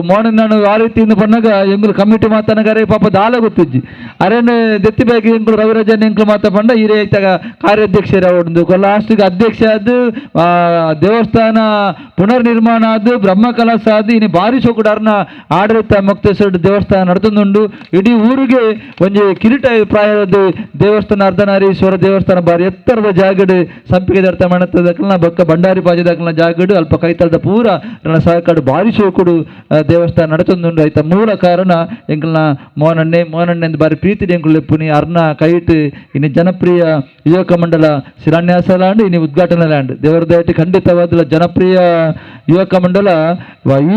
ಮೋಡನಾನು ಆ ರೀತಿಯಿಂದ ಪಣ್ಣಗ ಎಂಗುಲು ಕಮಿಟಿ ಮಾತನಗರೆ ಪಾಪ ದಾಲ ಗೊತ್ತಿಜ್ಜಿ ಅರೇನು ದೆತ್ತಿ ಬ್ಯಾಗ್ ಎಂಕುಲು ರವಿರಾಜನ್ ಎಂಕುಲು ಮಾತ ಪಂಡ ಈ ರೈತಾಗ ಕಾರ್ಯಾಧ್ಯಕ್ಷರು ಅವಡು ಲಾಸ್ಟಿಗೆ ಅಧ್ಯಕ್ಷ ಆದ್ ದೇವಸ್ಥಾನ ಪುನರ್ನಿರ್ಮಾಣ ಆದ್ ಬ್ರಹ್ಮಕಲಶ ಆದ್ ಇನಿ ಭಾರಿ ಸೊಕುಡಾರ್ನ ಆಡಳಿತ ಮೊಕ್ತೇಶ್ವರ ದೇವಸ್ಥಾನ ನಡತೊಂದುಂಡು. ಇಡೀ ಊರಿಗೆ ಒಂಜಿ ಕಿರೀಟ ಪ್ರಾಯದ ದೇವಸ್ಥಾನ ಅರ್ಧನಾರೀಶ್ವರ ದೇವಸ್ಥಾನ ಭಾರಿ ಎತ್ತರದ ಜಾಗಡು ಸಂಪಿಗೆ ದರ್ತ ಮಣತದಕ್ಕಲ್ನ ಬೊಕ್ಕ ಭಂಡಾರಿ ಪಾಜದಕ್ಕಲ್ನ ಜಾಗಡು ಅಲ್ಪ ಕೈತಲ್ದ ಪೂರ ಸಹಕಾಡು ಭಾರಿ ಶೋಕುಡು ದೇವಸ್ಥಾನ ನಡತೊಂದುಂಡು. ಐತ ಮೂಲ ಕಾರಣ ಎಂಕಲ್ನ ಮೋನಣ್ಣೆ ಮೋನಣ್ಣೆ ಬಾರಿ ಪ್ರೀತಿ ಎಂಕುಲು ಲೆಪ್ಪುನಿ ಅರ್ನ ಕೈಟ್ ಇನಿ ಜನಪ್ರಿಯ ಯುವಕ ಮಂಡಲ ಶಿಲಾನ್ಯಾಸ ಲ್ಯಾಂಡ್ ಇನಿ ಉದ್ಘಾಟನೆ ಲ್ಯಾಂಡ್ ದೇವರ ದಯಟಿ ಖಂಡಿತವಾದ ಜನಪ್ರಿಯ ಯುವಕ ಮಂಡಲ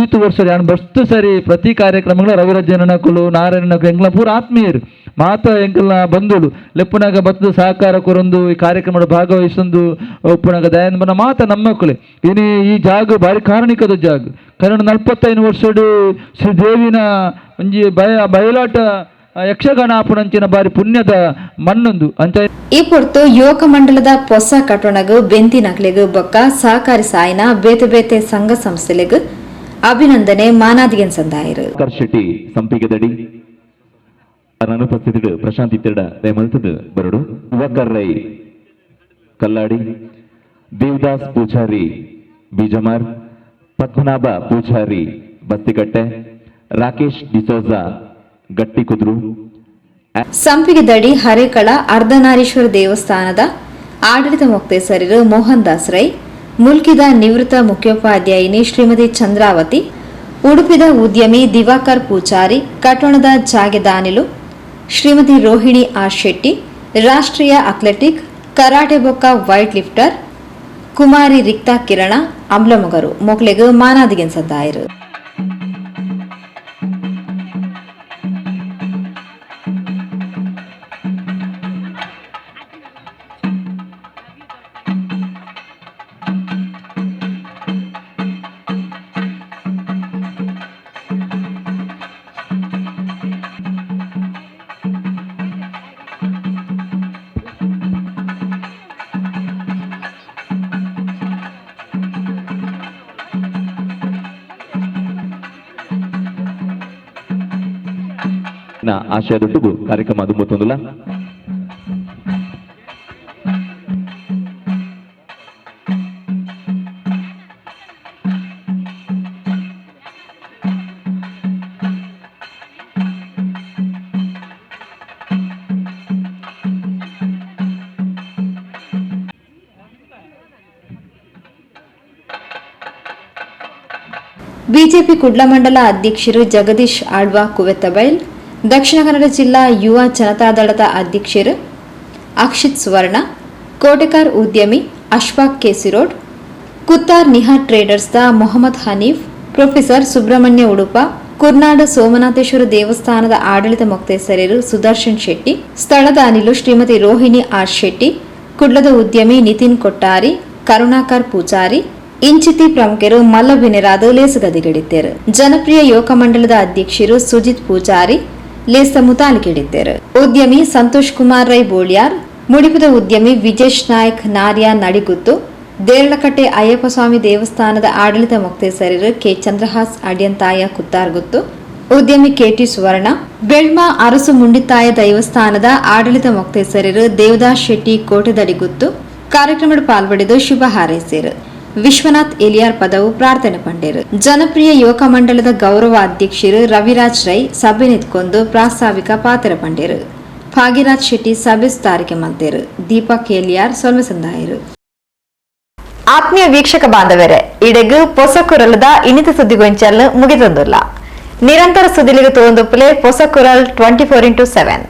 ಈತು ವರ್ಷ ಯಾನ್ ಬಸ್ತು ಸರಿ ಪ್ರತಿ ಕಾರ್ಯಕ್ರಮಗಳ ರವಿರಾಜನಕುಲು ನಾರಾಯಣನಕುಲು ಎಂಕ್ಲ ಪೂರ ಆತ್ಮೀಯರು ಮಾತ ಎಂಕಲ್ನ ಬಂಧುಲು ಲೆಪ್ಪುನಾಗ ಬತ್ತು ಸಹಕಾರ ಕೊರೊಂದು ಈ ಕಾರ್ಯಕ್ರಮದ ಭಾಗವಹಿಸೊಂದು ಉಪ್ಪುನಾಗ ದಯಾನಂದ ಮಾತ ನಮ್ಮಕ್ಕಳು ಇನಿ ಈ ಜಾಗ ಭಾರಿ ಕಾರಣಿಕದ ಜಾಗ. ಕಾರಣ 45 ವರ್ಷಡು ಶ್ರೀದೇವಿನ ಒಂಜಿ ಬಯಲಾಟ ಯಕ್ಷಗಾನ ಆಪುಣಂಚಿನ ಬಾರಿ ಪುಣ್ಯದ ಮಣ್ಣೊಂದು ಅಂಚ. ಈ ಪೊರ್ತು ಯುವಕ ಮಂಡಲದ ಪೊಸ ಕಟ್ಟಣಗು ಬೆಂತಿನಕ್ಲೆಗ್ ಬೊಕ್ಕ ಸಹಕಾರಿ ಸಾಯಿನ ಬೇತೆ ಬೇತೆ ಸಂಘ ಸಂಸ್ಥೆಲೆಗ್ ಅಭಿನಂದನೆ ಮಾನಾದಿಗೆನ್ ಸಂದಾಯರು. ಶೆಟ್ಟಿ ಸಂಪಿಗೆದಡಿ ಅನುಪಸ್ಥಿತಿ ಪ್ರಶಾಂತ್ ಇತ್ತೆರಡ ದಯಮಲ್ತದ ಬರಡು ಯುವಕರ್ ರೈ ಕಲ್ಲಾಡಿ, ದೇವದಾಸ್ ಪೂಜಾರಿ ಬೀಜಮಾರ್, ಪದ್ಮನಾಭ ಪೂಜಾರಿ ಬಸ್ತಿಕಟ್ಟೆ, ರಾಕೇಶ್ ಡಿಸೋಜಾ ಗಟ್ಟಿಕುದ್ರು. ಸಂಪಿಗೆದಡಿ ಹರೇಕಳ ಅರ್ಧನಾರೀಶ್ವರ ದೇವಸ್ಥಾನದ ಆಡಳಿತ ಮೊಕ್ತೇಸರರು ಮೋಹನ್ ದಾಸ್ ರೈ, ಮುಲ್ಕಿದ ನಿವೃತ್ತ ಮುಖ್ಯೋಪಾಧ್ಯಾಯಿನಿ ಶ್ರೀಮತಿ ಚಂದ್ರಾವತಿ, ಉಡುಪಿದ ಉದ್ಯಮಿ ದಿವಾಕರ್ ಪೂಜಾರಿ, ಕಟ್ಟಣದ ಜಾಗೆದಾನಿಲು ಶ್ರೀಮತಿ ರೋಹಿಣಿ ಆರ್ ಶೆಟ್ಟಿ, ರಾಷ್ಟ್ರೀಯ ಅಥ್ಲೆಟಿಕ್ ಕರಾಟೆ ಬೊಕ್ಕ ವೈಟ್ ಲಿಫ್ಟರ್ ಕುಮಾರಿ ರಿಕ್ತಾ ಕಿರಣ ಅಂಬ್ಲಮೊಗರು ಮೊಕ್ಲೆಗ್ ಮಾನಾದಿಗೆನ್ ಸಂದಾಯರು. ಆಶಯದೊಟ್ಟಿಗೂ ಕಾರ್ಯಕ್ರಮ ದುಂಬತ್ತೊಂದುಲ. ಬಿಜೆಪಿ ಕುಡ್ಲ ಮಂಡಲ ಅಧ್ಯಕ್ಷರು ಜಗದೀಶ್ ಆಳ್ವಾ ಕುವೆತ್ತಬೈಲ್, ದಕ್ಷಿಣ ಕನ್ನಡ ಜಿಲ್ಲಾ ಯುವ ಜನತಾದಳದ ಅಧ್ಯಕ್ಷರು ಅಕ್ಷಿತ್ ಸುವರ್ಣ, ಕೋಟೆಕಾರ್ ಉದ್ಯಮಿ ಅಶ್ಫಾಕ್ ಕೆಸಿರೋಡ್, ಕುತ್ತಾರ್ ನಿಹಾ ಟ್ರೇಡರ್ಸ್ದ ಮೊಹಮ್ಮದ್ ಹನೀಫ್, ಪ್ರೊಫೆಸರ್ ಸುಬ್ರಹ್ಮಣ್ಯ ಉಡುಪ, ಕುರ್ನಾಡು ಸೋಮನಾಥೇಶ್ವರ ದೇವಸ್ಥಾನದ ಆಡಳಿತ ಮೊಕ್ತೇಸರರು ಸುದರ್ಶನ್ ಶೆಟ್ಟಿ, ಸ್ಥಳದ ಅನಿಲು ಶ್ರೀಮತಿ ರೋಹಿಣಿ ಆರ್ ಶೆಟ್ಟಿ, ಕುಡ್ಲದ ಉದ್ಯಮಿ ನಿತಿನ್ ಕೊಟ್ಟಾರಿ, ಕರುಣಾಕರ್ ಪೂಜಾರಿ ಇಂಚಿತಿ ಪ್ರಮುಖರು ಮಲ್ಲಬಿನೆರಾದ ಲೇಸುಗದಿಗಡಿದ್ದರು. ಜನಪ್ರಿಯ ಯುವಕ ಮಂಡಲದ ಅಧ್ಯಕ್ಷರು ಸುಜಿತ್ ಪೂಜಾರಿ ಲೇಸ ಮುತಾಲಿಕಿಡಿದ್ದರು. ಉದ್ಯಮಿ ಸಂತೋಷ್ ಕುಮಾರ್ ರೈ ಬೋಳಿಯಾರ್, ಮುಡಿಪುದ ಉದ್ಯಮಿ ವಿಜೇಶ್ ನಾಯ್ಕ್ ನಾರ್ಯಾ ನಡಿಗುತ್ತು, ದೇರಳಕಟ್ಟೆ ಅಯ್ಯಪ್ಪಸ್ವಾಮಿ ದೇವಸ್ಥಾನದ ಆಡಳಿತ ಮೊಕ್ತೇಸರರು ಕೆ ಚಂದ್ರಹಾಸ್ ಅಡ್ಯಂತಾಯ ಕುತ್ತಾರ್ಗುತ್ತು, ಉದ್ಯಮಿ ಕೆಟಿ ಸುವರ್ಣ, ಬೆಳ್ಮ ಅರಸು ಮುಂಡಿತಾಯ ದೇವಸ್ಥಾನದ ಆಡಳಿತ ಮೊಕ್ತೇಸರರು ದೇವದಾಸ್ ಶೆಟ್ಟಿ ಕೋಟೆದಡಿಗುತ್ತು ಕಾರ್ಯಕ್ರಮದ ಪಾಲ್ಪಡೆದು ಶುಭ ಹಾರೈಸಿದರು. ವಿಶ್ವನಾಥ್ ಎಲಿಯಾರ್ ಪದವು ಪ್ರಾರ್ಥನೆ ಪಂಡೇರು. ಜನಪ್ರಿಯ ಯುವಕ ಮಂಡಲದ ಗೌರವ ಅಧ್ಯಕ್ಷರು ರವಿರಾಜ್ ರೈ ಸಭೆ ನಿಂತ್ಕೊಂಡು ಪ್ರಾಸ್ತಾವಿಕ ಪಾತ್ರ ಪಂಡೇರು. ಭಾಗ್ಯರಾಜ್ ಶೆಟ್ಟಿ ಸಭೆ ಸುಧಾರಿಕೆ ಮಲ್ತೇರು. ದೀಪಕ್ ಎಲಿಯಾರ್ ಸೊಲ್ಮೆ ಸಂದಾಯರು. ಆತ್ಮೀಯ ವೀಕ್ಷಕ ಬಾಂಧವರೇ, ಇಡೆಗು ಪೊಸಕುರಲದ ಇನಿತ ಸುದ್ದಿಗೊಂಚಲ್ ಮುಗಿತಂದುಲ್ಲ. ನಿರಂತರ ಸುದ್ದಿಲಿಗೆ ತೋಂದುಪ್ಪಲೆ ಪೊಸಕುರಲ್ 24x7.